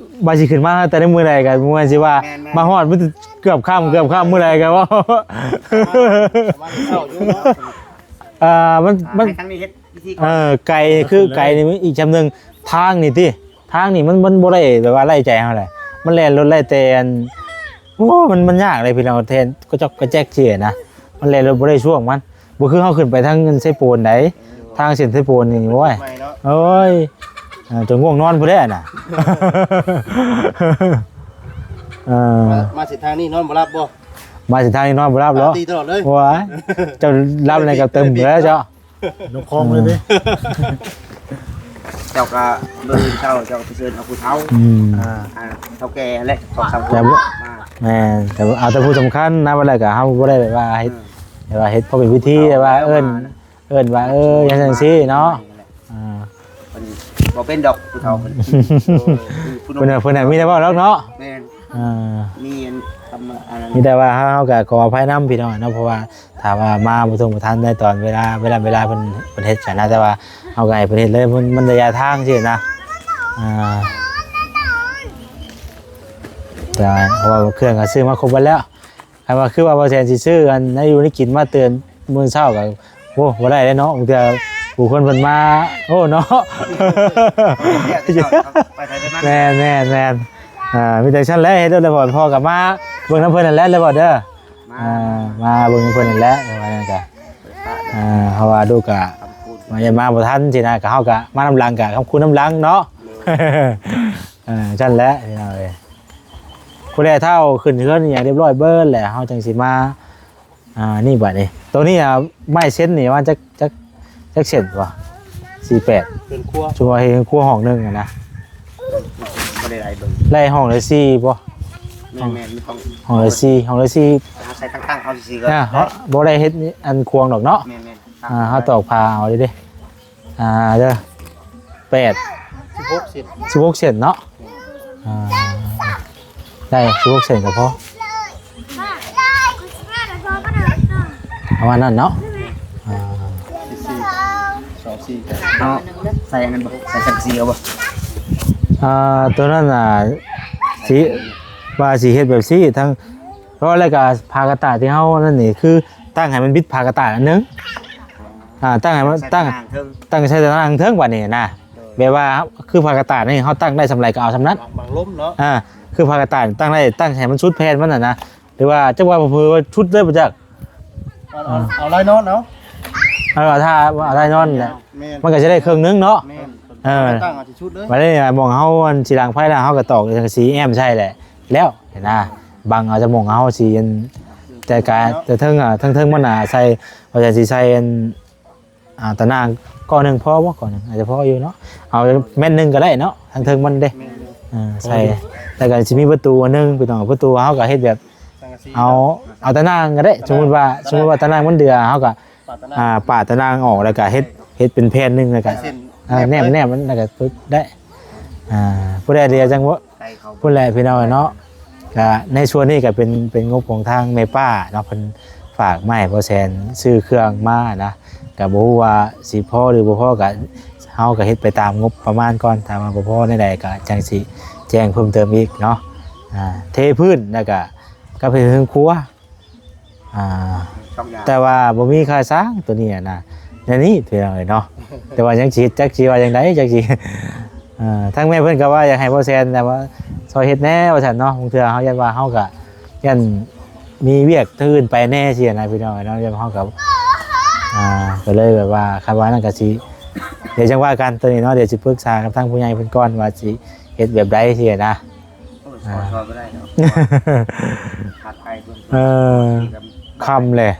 ວ່າຊິຂຶ້ນມາແຕ່ໃນມື້ໃດກໍບໍ່ແມ່ນຊິວ່າ ແມ່ນໆ ມາຮອດມື້ເກືອບຄ່ຳ ເກືອບຄ່ຳມື້ໃດກໍວ່າ ປະມານເຊົ້າຢູ່ເນາະ ເອີ ມັນ ອ່າ ມັນ ໃຫ້ທາງນີ້ເຮັດວິທີກ່ອນ ເອີ ໄກ ຄືໄກນີ້ ອີກຈຳໜຶ່ງ ທາງນີ້ຕິ ທາງນີ້ມັນ ມັນບໍ່ໄດ້ແບບວ່າໄວ້ໃຈເຮົາແຫຼະ ມັນແລ່ນລົດໄດ້ແຕ່ອັນ ໂອ້ ມັນ ມັນຍາກເລີຍພີ່ນ້ອງ ແທນກະຈອກກະແຈກເສຍນະ ມັນແລ່ນລົດບໍ່ໄດ້ຊ່ວງມັນ ບໍ່ຄືເຮົາຂຶ້ນໄປທາງເຊໂປນໃດ ເອີ ທາງເສັ້ນເຊໂປນນີ້ ໂອ້ຍ ໂອ້ຍ ເອີ ຈົນງ່ວງນອນພຸ້ນແຫຼະນະ ເອີ ມາ ມາເສັ້ນທາງນີ້ນອນບໍ່ຫຼັບບໍ່? ມາເສັ້ນທາງນີ້ນອນບໍ່ຫຼັບເນາະ ຕາຕີຕະຫຼອດເລີຍ ໂອ້ຍ ເຈົ້າຫຼັບແລ້ວກໍຕື່ມແລ້ວເຈົ້າ ນ້ອງຄອງເລີຍເດ້ ເຈົ້າກໍມື້ອື່ນເຊົ້າເຈົ້າກໍໄປເຊີນເອົາຜູ້ເຖົ້າ ອືມ ອ່າ ອ່າ ເຖົ້າແກ່ຫັ້ນແຫຼະ ສອງສາມຄົນ ແຕ່ວ່າ ມາ ແມ່ນ ແຕ່ວ່າເອົາແຕ່ຜູ້ສຳຄັນນະ ວ່າແລ້ວກໍເຮົາບໍ່ໄດ້ແບບວ່າເຮັດ ອືມ ແບບວ່າເຮັດພໍເປັນພິທີ ແບບວ່າເອີ້ນ ເອີ້ນວ່າ ເອີ ຈັ່ງຊັ້ນຈັ່ງຊີ້ເນາະ ອ່າ ເພິ່ນບໍ່ເປັນດອກຜູ້ເຖົ້າເພິ່ນ ເພິ່ນ ເພິ່ນ ເພິ່ນມີແຕ່ເວົ້າດອກເນາະ ແມ່ນ ອ່າ ມີອັນ ທຳອັນນັ້ນ ມີແຕ່ວ່າເຮົາ ເຮົາກໍຂໍອະໄພນຳພີ່ນ້ອງເນາະ ເພາະວ່າ ຖ້າວ່າມາບໍ່ທົ່ງບໍ່ທັນໃນຕອນເວລາ ເວລາ ເວລາເພິ່ນ ເພິ່ນເຮັດຫັ້ນນະ ແຕ່ວ່າເຮົາກໍໃຫ້ເພິ່ນເຮັດເລີຍ ມັນ ມັນໄລຍະທາງຊີ້ນະ ອ່າ ແຕ່ວ່າ ເພາະວ່າເຄື່ອງກໍຊື້ມາຄົບເບິດແລ້ວ ຄັນວ່າຄືວ່າບໍ່ແຊນຊິຊື້ອັນໃນຢູ່ໃນກິນມາເຕືອນມື້ເຊົ້າກໍ ໂອ້ ບໍ່ໄດ້ເດ້ເນາະ ບາງເທື່ອຜູ້ຄົນເພິ່ນມາ ໂອ້ ເນາະ ໄປໃຜໄປມັນ ແມ່ນໆໆ ອ່າ ມີແຕ່ຊັ້ນແຫຼະ ເຮັດໂລດແລ້ວ ພໍ່ກໍມາເບິ່ງນຳເພິ່ນນັ້ນແຫຼະ ແລ້ວບໍ່ເດີ ມາ ອ່າ ມາເບິ່ງເພິ່ນນັ້ນແຫຼະ ວ່ານັ້ນກະ ອ່າ ເພາະວ່າລູກກະມາ ຍັງມາບໍ່ທັນຊີ້ນະ ກະເຮົາກະມານຳຫຼັງ ກະຄຳຄູນນຳຫຼັງເນາະ ເອີ ຊັ້ນແຫຼະພີ່ນ້ອງເອີຍ ຜູ້ໃດເຖົ້າຂຶ້ນເຮືອນອີ່ຫຍັງຮຽບຮ້ອຍເບິດແລ້ວ ເຮົາຈັ່ງຊິມາ ອ່າ ນີ້ບາດນີ້ ໂຕນີ້ ອ່າ ໄມ້ເຊັນນີ້ປະມານຈັກ ຈັກ ຈັກເຊັນວະ ສີ່ແປດ ເຮືອນຄົວ ສົມມຸດວ່າເຮັດເຮືອນຄົວຫ້ອງໜຶ່ງຫັ້ນນະ ບໍ່ໄດ້ໄລ່ເບິ່ງ ໄລ່ຫ້ອງລະສີ່ບໍ່? ແມ່ນໆ ມີຫ້ອງ ຫ້ອງລະສີ່ ຫ້ອງລະສີ່ ເຮົາໃສ່ຕັ້ງໆ ເຮົາຊື່ໆ ກໍ ອ່າ ເຮົາບໍ່ໄດ້ເຮັດອັນຂວາງດອກເນາະ ແມ່ນໆ ອ່າ ເຮົາຕອກຜ້າເອົາເດ້ ອ່າ ເດີ ແປດ ສິບຫົກເຊັນ ສິບຫົກເຊັນເນາະ ອ່າ ໄດ້ສິບຫົກເຊັນກໍພໍ ປະມານນັ້ນເນາະ ອ່າ ສອງສີ່ ເອົາໃສ່ອັນນັ້ນບໍ່? ໃສ່ສັງກະສີເອົາບໍ່? ອ່າ ຕົວນັ້ນນະ ຊິ ວ່າຊິເຮັດແບບຊີ້ ທັງ ເພາະແລ້ວກໍຜ້າກະຕ່າຍທີ່ເຮົານັ້ນນີ້ ຄືຕັ້ງໃຫ້ມັນບິດຜ້າກະຕ່າຍອັນໜຶ່ງ ອ່າ ຕັ້ງໃຫ້ມັນ ໃສ່ ຕັ້ງ ຕາໜ່າງເທິງ ຕັ້ງໃສ່ຕາໜ່າງເທິງບາດນີ້ນະ ໂດຍ ແບບວ່າຄືຜ້າກະຕ່າຍນີ້ ເຮົາຕັ້ງໄດ້ສ່ຳໃດກໍເອົາສ່ຳນັ້ນ ບັງລົມເນາະ ອ່າ ຄືຜ້າກະຕ່າຍນີ້ ຕັ້ງໄດ້ ຕັ້ງໃຫ້ມັນສຸດແຜ່ນມັນຫັ້ນນະ ຫຼືວ່າຈັກວ່າເຜີວ່າສຸດເລີຍບໍ່ຈັກ ເອົາ ເອົາ ເອົາລາຍນອນເອົາ ເອົາ ຖ້າເອົາລາຍນອນແຫຼະ ແມ່ນ ມັນກໍຊິໄດ້ເຄິ່ງໜຶ່ງເນາະ ແມ່ນ ເອີ ຕັ້ງເອົາທີ່ສຸດເລີຍ ບາດນີ້ໝ່ອງເຮົາອັນຊິດັງໄຟແລ້ວ ເຮົາກໍຕອກສັງກະສີແອ້ມໃສ່ແຫຼະ ແລ້ວຫັ້ນນະ ບັງເອົາຈາກໝ່ອງເຮົາຊິອັນ ແຕ່ກະ ແຕ່ເທິງ ອ່າ ເທິງໆ ມັນນະ ໃສ່ ວ່າຈະຊິໃສ່ອັນ ອ່າ ຕາໜ່າງກ້ອນໜຶ່ງພໍບໍ່? ກ້ອນໜຶ່ງອາດຈະພໍຢູ່ເນາະ ເອົາແມັດໜຶ່ງກໍໄດ້ເນາະ ທາງເທິງມັນເດ້ ແມ່ນໆ ເອີ ໃສ່ ພໍຢູ່ ແລ້ວກໍຊິມີປະຕູອັນໜຶ່ງ ພີ່ນ້ອງ ປະຕູເຮົາກໍເຮັດແບບ ສັງກະສີ ເອົາ ເອົາຕາໜ່າງກໍໄດ້ ເນາະ ສົມມຸດວ່າ ເນາະ ສົມມຸດວ່າຕາໜ່າງມັນເດືອ ເຮົາກໍ ປາດຕາໜ່າງ ອ່າ ປາດຕາໜ່າງອອກ ແລ້ວກໍເຮັດ ເຮັດເປັນແຜ່ນໜຶ່ງ ແລ້ວກໍ ເສັ້ນ ອ່າ ແນບ ແນບ ແນບມັນ ແລ້ວກໍປຶບໄດ້ ອ່າ ຜູ້ໃດເດ ຈັ່ງວ່າ ໃສ່ເຂົ້າ ພຸ້ນແຫຼະພີ່ນ້ອງເນາະ ກະໃນສ່ວນນີ້ກະເປັນ ເປັນງົບຂອງທາງແມ່ປ້າເນາະ ເພິ່ນຝາກມາໃຫ້ພໍ່ແສນຊື້ເຄື່ອງມານະ ກະບໍ່ຮູ້ວ່າຊິພໍຫຼືບໍ່ພໍ ກະເຮົາກະເຮັດໄປຕາມງົບປະມານກ່ອນ ຖ້າວ່າບໍ່ພໍແນວໃດກະຈັ່ງຊິແຈ້ງເພີ່ມເຕີມອີກເນາະ ອ່າ ເທພື້ນ ແລ້ວກະ ກັບເຮັດເຮືອນຄົວ ອ່າ ສອງຢ່າງ ແຕ່ວ່າບໍ່ມີຄ່າສ້າງໂຕນີ້ນະ ແນວນີ້ພີ່ນ້ອງເອີຍເນາະ ແຕ່ວ່າຍັງຊິເຮັດ ຈັກຊິວ່າຈັ່ງໃດ ຈັກຊິ ເອີ ທາງແມ່ເພິ່ນກໍວ່າຢາກໃຫ້ບໍ່ແຊນແບບວ່າຊ່ອຍເຮັດແດ່ວ່າຊັ້ນເນາະ ບາງເທື່ອເຮົາຢ້ານວ່າເຮົາກໍຢ້ານມີວຽກທາງອື່ນໄປແດ່ຊີ້ນະ ພີ່ນ້ອງເອີຍເນາະ ຢ້ານເຮົາກໍ ອ່າ ກໍເລີຍແບບວ່າ ຄັນວ່ານັ້ນກໍຊິ ດຽວຈັ່ງວ່າກັນໂຕນີ້ເນາະ ດຽວຊິປຶກສາກັບທາງຜູ້ໃຫຍ່ເພິ່ນກ່ອນວ່າຊິເຮັດແບບໃດຊີ້ນະ. ໂອ້ຍ ອ່າ ຊ່ອຍ ຊ່ອຍບໍ່ໄດ້ດອກ ຂາດໄກເພິ່ນ ເອີ ຄ່ຳແຫຼະ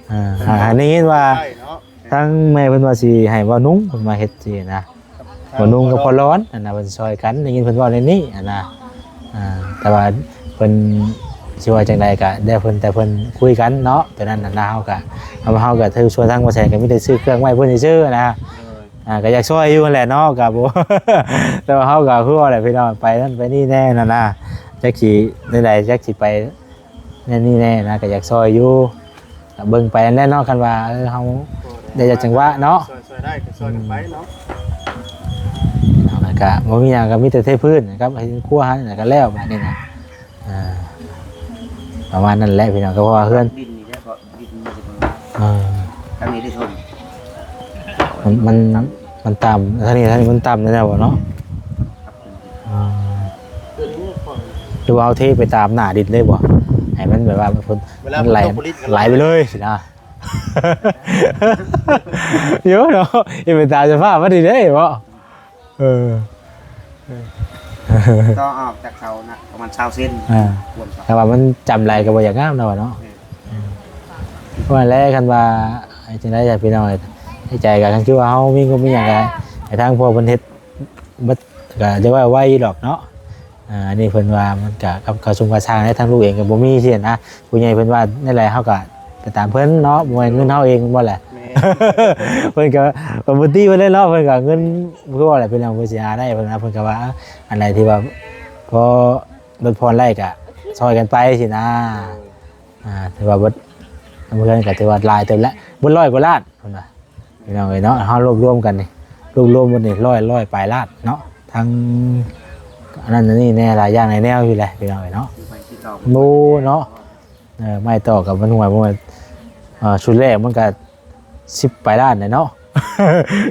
ເອີ ຫາ ຫາໄດ້ຍິນວ່າ ໄດ້ເນາະ ທາງແມ່ເພິ່ນວ່າຊິໃຫ້ບ່າວນຸ່ງເພິ່ນມາເຮັດຊີ້ນະ ບ່າວນຸ່ງກັບພໍ່ຫຼອນຫັ້ນນະ ເພິ່ນຊ່ອຍກັນ ໄດ້ຍິນເພິ່ນເວົ້າແນວນີ້ຫັ້ນນະ ອ່າ ແຕ່ວ່າເພິ່ນຊິວ່າຈັ່ງໃດກະແລ້ວເພິ່ນ ແຕ່ເພິ່ນຄຸຍກັນເນາະ ໂຕນັ້ນນະ ເຮົາກະ ເຮົາ ເຮົາກະຖືວ່າທາງບໍ່ແຊນກະມີແຕ່ຊື້ເຄື່ອງໄວ້ເພິ່ນຊື່ໆນະ ໂດຍ ອ່າ ກໍຢາກຊ່ອຍຢູ່ຫັ້ນແຫຼະເນາະ ກໍບໍ່ ແຕ່ວ່າເຮົາກໍຄືວ່າແຫຼະພີ່ນ້ອງ ໄປນັ້ນໄປນີ້ແດ່ຫັ້ນນະ ຈັກຊິແນວໃດ ຈັກຊິໄປແນວນີ້ແດ່ນະ ກໍຢາກຊ່ອຍຢູ່ ກໍເບິ່ງໄປຫັ້ນແຫຼະເນາະ ຄັນວ່າ ເອີ ເຮົາໄດ້ຈັກຈັງຫວະເນາະ ຊ່ອຍ ຊ່ອຍໄດ້ກໍຊ່ອຍກັນໄປເນາະ ເຮົາກໍ ກະບໍ່ມີຫຍັງ ກະມີແຕ່ເທພື້ນກັບເຮັດຄົວຫັ້ນ ແລ້ວກະແລ້ວບາດນີ້ນະ. ອ່າ ປະມານນັ້ນແຫຼະພີ່ນ້ອງ ກໍເພາະວ່າເຮືອນ ດິນນີ້ແຫຼະ ເພາະດິນມັນຊິບໍ່ ເອີ ທາງນີ້ໄດ້ຊົນ ມັນ ມັນ ມັນຕ່ຳ ທາງນີ້ ທາງນີ້ມັນຕ່ຳແນວເນາະ. ອ່າ ຫຼືວ່າເຮົາເທໄປຕາມໜ້າດິນເລີຍບໍ່ ໃຫ້ມັນແບບວ່າມັນ ເວລາມັນໄຫຼ ຝົນຕົກບໍ່ລິດກໍໄຫຼໄປເລີຍຊີ້ນະ. ໂຍເນາະ ເຮັດໄປຕາມສະພາບມັນນີ້ເດ້ເນາະ. ເອີ ຕໍ່ອອກຈາກເສົານະ ປະມານຊາວເຊັນ ອ່າ ຄວນເສົາ ແຕ່ວ່າມັນຈຳໄຫຼກໍບໍ່ຢາກງາມແລ້ວເນາະ. ແມ່ນ ວ່າແລ້ວ ຄັນວ່າຈັ່ງໃດຊະພີ່ນ້ອງເອີຍ ໃນໃຈກໍຄັນຄືວ່າເຮົາມີງົບມີຫຍັງກໍໃຫ້ທາງພວກເພິ່ນເຮັດເບິດ ກໍຈະວ່າໄວຢູ່ດອກເນາະ. ອ່າ ອັນນີ້ເພິ່ນວ່າມັນກະ ກັບຄ່າຊຸມຄ່າຊ່າງໃນທາງລູກເອງກໍບໍ່ມີຊີ້ນະ. ຜູ້ໃຫຍ່ເພິ່ນວ່າແນວໃດເຮົາກະໄປຕາມເພິ່ນເນາະ ບໍ່ແມ່ນເງິນເຮົາເອງແມ່ນບໍ່ແຫຼະ. ແມ່ນ ເພິ່ນກະ ກະບໍ່ຕິເພິ່ນເລີຍເນາະ ເພິ່ນກະເງິນຄືວ່າແຫຼະ ເພິ່ນເອົາ ເພິ່ນຊິຫາໄດ້ ເພິ່ນວ່າ ເພິ່ນກະວ່າ ເອີ ອັນໃດທີ່ວ່າພໍລົດຜ່ອນໄດ້ກະຊ່ອຍກັນໄປຊີ້ນະ. ໂດຍ ອ່າ ຖືວ່າເບິດ ເຮືອນກະຖືວ່າຫຼາຍເຕີບແລ້ວ ເບິດຮ້ອຍກວ່າລ້ານເພິ່ນວ່າ. ພີ່ນ້ອງເອີຍເນາະ ເຮົາລວບລວມກັນນີ້ ລວບລວມໝົດນີ້ ຮ້ອຍ ຮ້ອຍປາຍລ້ານເນາະ ທັງອັນນັ້ນອັນນີ້ແດ່ ຫຼາຍຢ່າງຫຼາຍແນວຢູ່ແຫຼະ ພີ່ນ້ອງເອີຍເນາະ. ໂອ້ເນາະ ເອີ ໄມ້ຕອກກັບມັນຫວຍ ເອີ ຊຸດແລກມັນກະສິບປາຍລ້ານແຫຼະເນາະ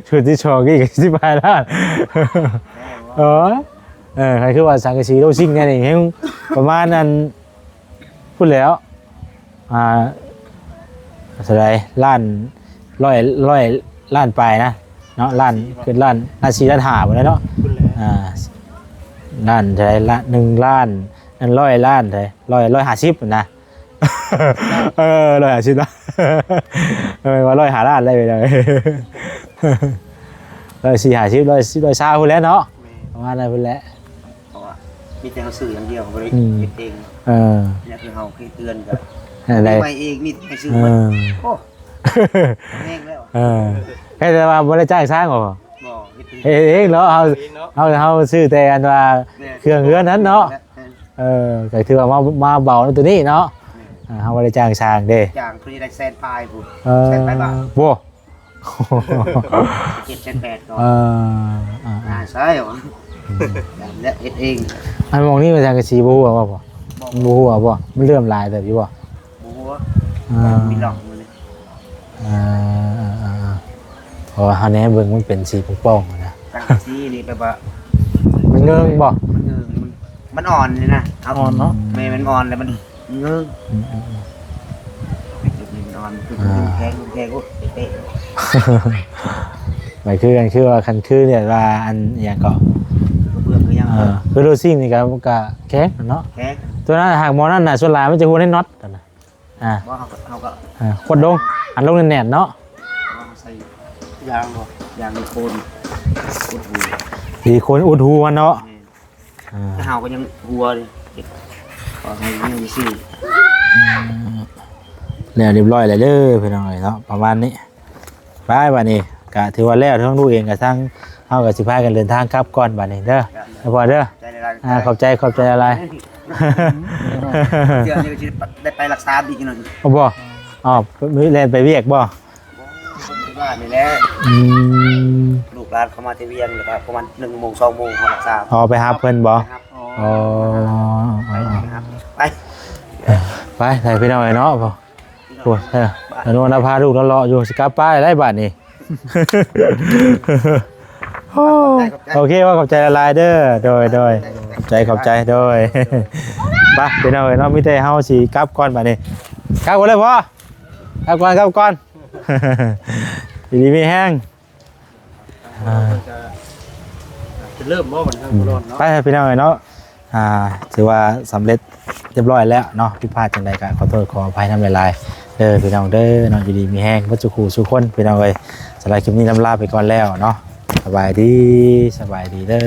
ຊຸດທີສອງອີກກະສິບປາຍລ້ານ. ເອີ ເອີ ຄັນຄືວ່າສັງກະສີໂລຊິງແນວນີ້ແຮງປະມານອັນ ພຸ້ນແຫຼ້ວ ອ່າ ເທົ່າໃດ ລ້ານ ຮ້ອຍ ຮ້ອຍລ້ານປາຍນະເນາະ ລ້ານ ຄືລ້ານ ລ້ານສີ່ ລ້ານຫ້າພຸ້ນແຫຼະເນາະ. ພຸ້ນແຫຼະ ອ່າ ລ້ານເທົ່າໃດ ລ້ານ ໜຶ່ງລ້ານ ອັນ ຮ້ອຍລ້ານເທົ່າໃດ ຮ້ອຍ ຮ້ອຍຫ້າສິບນະ. ເອີ ຮ້ອຍຫ້າສິບນະ ເອີ ວ່າຮ້ອຍຫ້າລ້ານໄດ້ໄປເລີຍ ຮ້ອຍສີ່ຫ້າສິບ ຮ້ອຍສິບ ຮ້ອຍຊາວພຸ້ນແຫຼະເນາະ. ແມ່ນ ປະມານນັ້ນພຸ້ນແຫຼະ. ເພາະວ່າມີແຕ່ເຮົາຊື້ຢ່າງດຽວ ບໍ່ໄດ້ ອືມ ເຮັດເອງ. ເອີ ນີ້ຄືເຮົາເຮັດເຮືອນກໍ ອັນໃດ ໄມ້ເອງ ມີແຕ່ຊື້ ເອີ ໝົດ. ໂອ້ ແຮງແລ້ວ. ເອີ ແຕ່ວ່າບໍ່ໄດ້ຈ້າງຊ່າງບໍ່? ບໍ່ ເຮັດເອງ ເຮັດເອງເນາະ. ເຮົາ ເຮັດເອງເນາະ ເຮົາ ເຮົາຊື້ແຕ່ອັນວ່າ ແມ່ນ ເຄື່ອງເຮືອນຫັ້ນເນາະ. ແມ່ນ ເອີ ກໍຖືວ່າມາ ມາເບົາໃນໂຕນີ້ເນາະ. ແມ່ນ ເອີ ເຮົາບໍ່ໄດ້ຈ້າງຊ່າງເດ້ ຈ້າງຜູ້ນີ້ໄດ້ແສນປາຍພຸ້ນ. ເອີ ແສນປາຍບາດ ໂອ້ ເຈັດແສນແປດກໍ ເອີ ອ່າ ອ່າ ອ່າ ໃຊ່ຫວາ ອືມ ແລ້ວເຮັດເອງ. ອັນໝ່ອງນີ້ວ່າສັງກະສີບໍ່ຮົ່ວບໍ່? ບໍ່ ບໍ່ຮົ່ວບໍ່? ມັນເຫຼື່ອມຫຼາຍເຕີບຢູ່ບໍ່? ບໍ່ຮົ່ວ ອ່າ ມີຮ່ອງຢູ່ນີ້. ເອີ ເອີ ເອີ ເອີ ເພາະວ່າເຮົາແນມເບິ່ງມັນເປັນສີປ່ອງໆນະ ສັງກະສີນີ້ແບບວ່າ ມັນເງິງບໍ່? ມັນເງິງ ມັນ ມັນອ່ອນນີ້ນະ. ອ່ອນເນາະ. ແມ່ນ ມັນອ່ອນແລ້ວມັນ ເງິງ ອືມ ອືມ ອືມ ມັນອ່ອນ ມັນ ອ່າ ແຂງ ແຂງ ໂອ້ຍ ເຕະ ມັນຄືກັນ ຄືວ່າ ຄັນຄືແບບວ່າ ອັນ ອີຫຍັງເກາະ ກະເບື້ອງຄືຫຍັງ ເອີ ຄືໂລຊິງນີ້ກະ ກະແຂງເນາະ ແຂງ. ຕົວນັ້ນຫາກໝໍ້ນັ້ນນະ ສ່ວນຫຼາຍມັນຈະຮົ່ວໃນນັອດຫັ້ນນະ. ອ່າ ບໍ່ ເຮົາກໍ ເຮົາກໍ ເອີ ຂວດລົງ ອັນລົງແໜ້ນໆເນາະ. ເຮົາໃສ່ຢາງບໍ່ ຢາງຊິລິໂຄນ ອຸດຮູ ຊິລິໂຄນອຸດຮູມັນເນາະ. ແມ່ນ ອ່າ ແຕ່ເຮົາກໍຍັງຮົ່ວເດ້ ຂໍໃຫ້ຍັງຊື່ ອືມ ແລ້ວຮຽບຮ້ອຍແລ້ວເດີພີ່ນ້ອງເອີຍເນາະ ປະມານນີ້. ໄປ ບາດນີ້ກະຖືວ່າແລ້ວ ທາງລູກເອງກະ ທາງເຮົາກະຊິພາກັນເດີນທາງກັບກ່ອນບາດນີ້ເດີ ພໍ່ເດີ. ອ່າ ຂອບໃຈ ຂອບໃຈຫຼາຍໆ. ເທື່ອນີ້ກະຊິໄດ້ໄປລັກສາອີກໜ້ອຍ. ບໍ່ ອ້າວ ແລ່ນໄປວຽກບໍ່? ບໍ່ ຢູ່ບ້ານນີ້ແຫຼະ. ອືມ ລູກຫຼານເຂົາມາແຕ່ວຽງ ແລ້ວກະປະມານໜຶ່ງໂມງ ສອງໂມງເຮົາລັກສາ. ອໍ ໄປຮັບເພິ່ນບໍ່? ໄປຮັບ. ອໍ ໄປ ໄປຮັບ ໄປ. ໄປ ໄປພີ່ນ້ອງເອີຍເນາະ. ໂອ້ຍ ເອີ ອະນຸວັນພາລູກເລາະໆຢູ່ ຊິກັບປ້າໄດ້ບາດນີ້. ໂອ້ ໂອເຄ ວ່າຂອບໃຈຫຼາຍໆເດີ. ໂດຍ ໂດຍ ຂອບໃຈ ຂອບໃຈ ໂດຍ. ໄປພີ່ນ້ອງເອີຍເນາະ ມີແຕ່ເຮົາຊິກັບກ່ອນບາດນີ້. ກັບກ່ອນເລີຍພໍ່ ກັບກ່ອນ ກັບກ່ອນ. ຢູ່ດີມີແຮງ. ອ່າ ຈະເລີ່ມບໍ່ບັດນີ້ ອືມ ໄປພີ່ນ້ອງເອີຍເນາະ. ອ່າ ຖືວ່າສຳເລັດຮຽບຮ້ອຍແລ້ວເນາະ ຜິດພາດຈັ່ງໃດກໍຂໍໂທດຂໍອະໄພນຳຫຼາຍໆເດີພີ່ນ້ອງເດີເນາະ. ຢູ່ດີມີແຮງເບິດສູ່ຄູ່ສູ່ຄົນພີ່ນ້ອງເອີຍ. ສຳລັບຄລິບນີ້ລຳລາໄປກ່ອນແລ້ວເນາະ. ສະບາຍດີ ສະບາຍດີເດີ.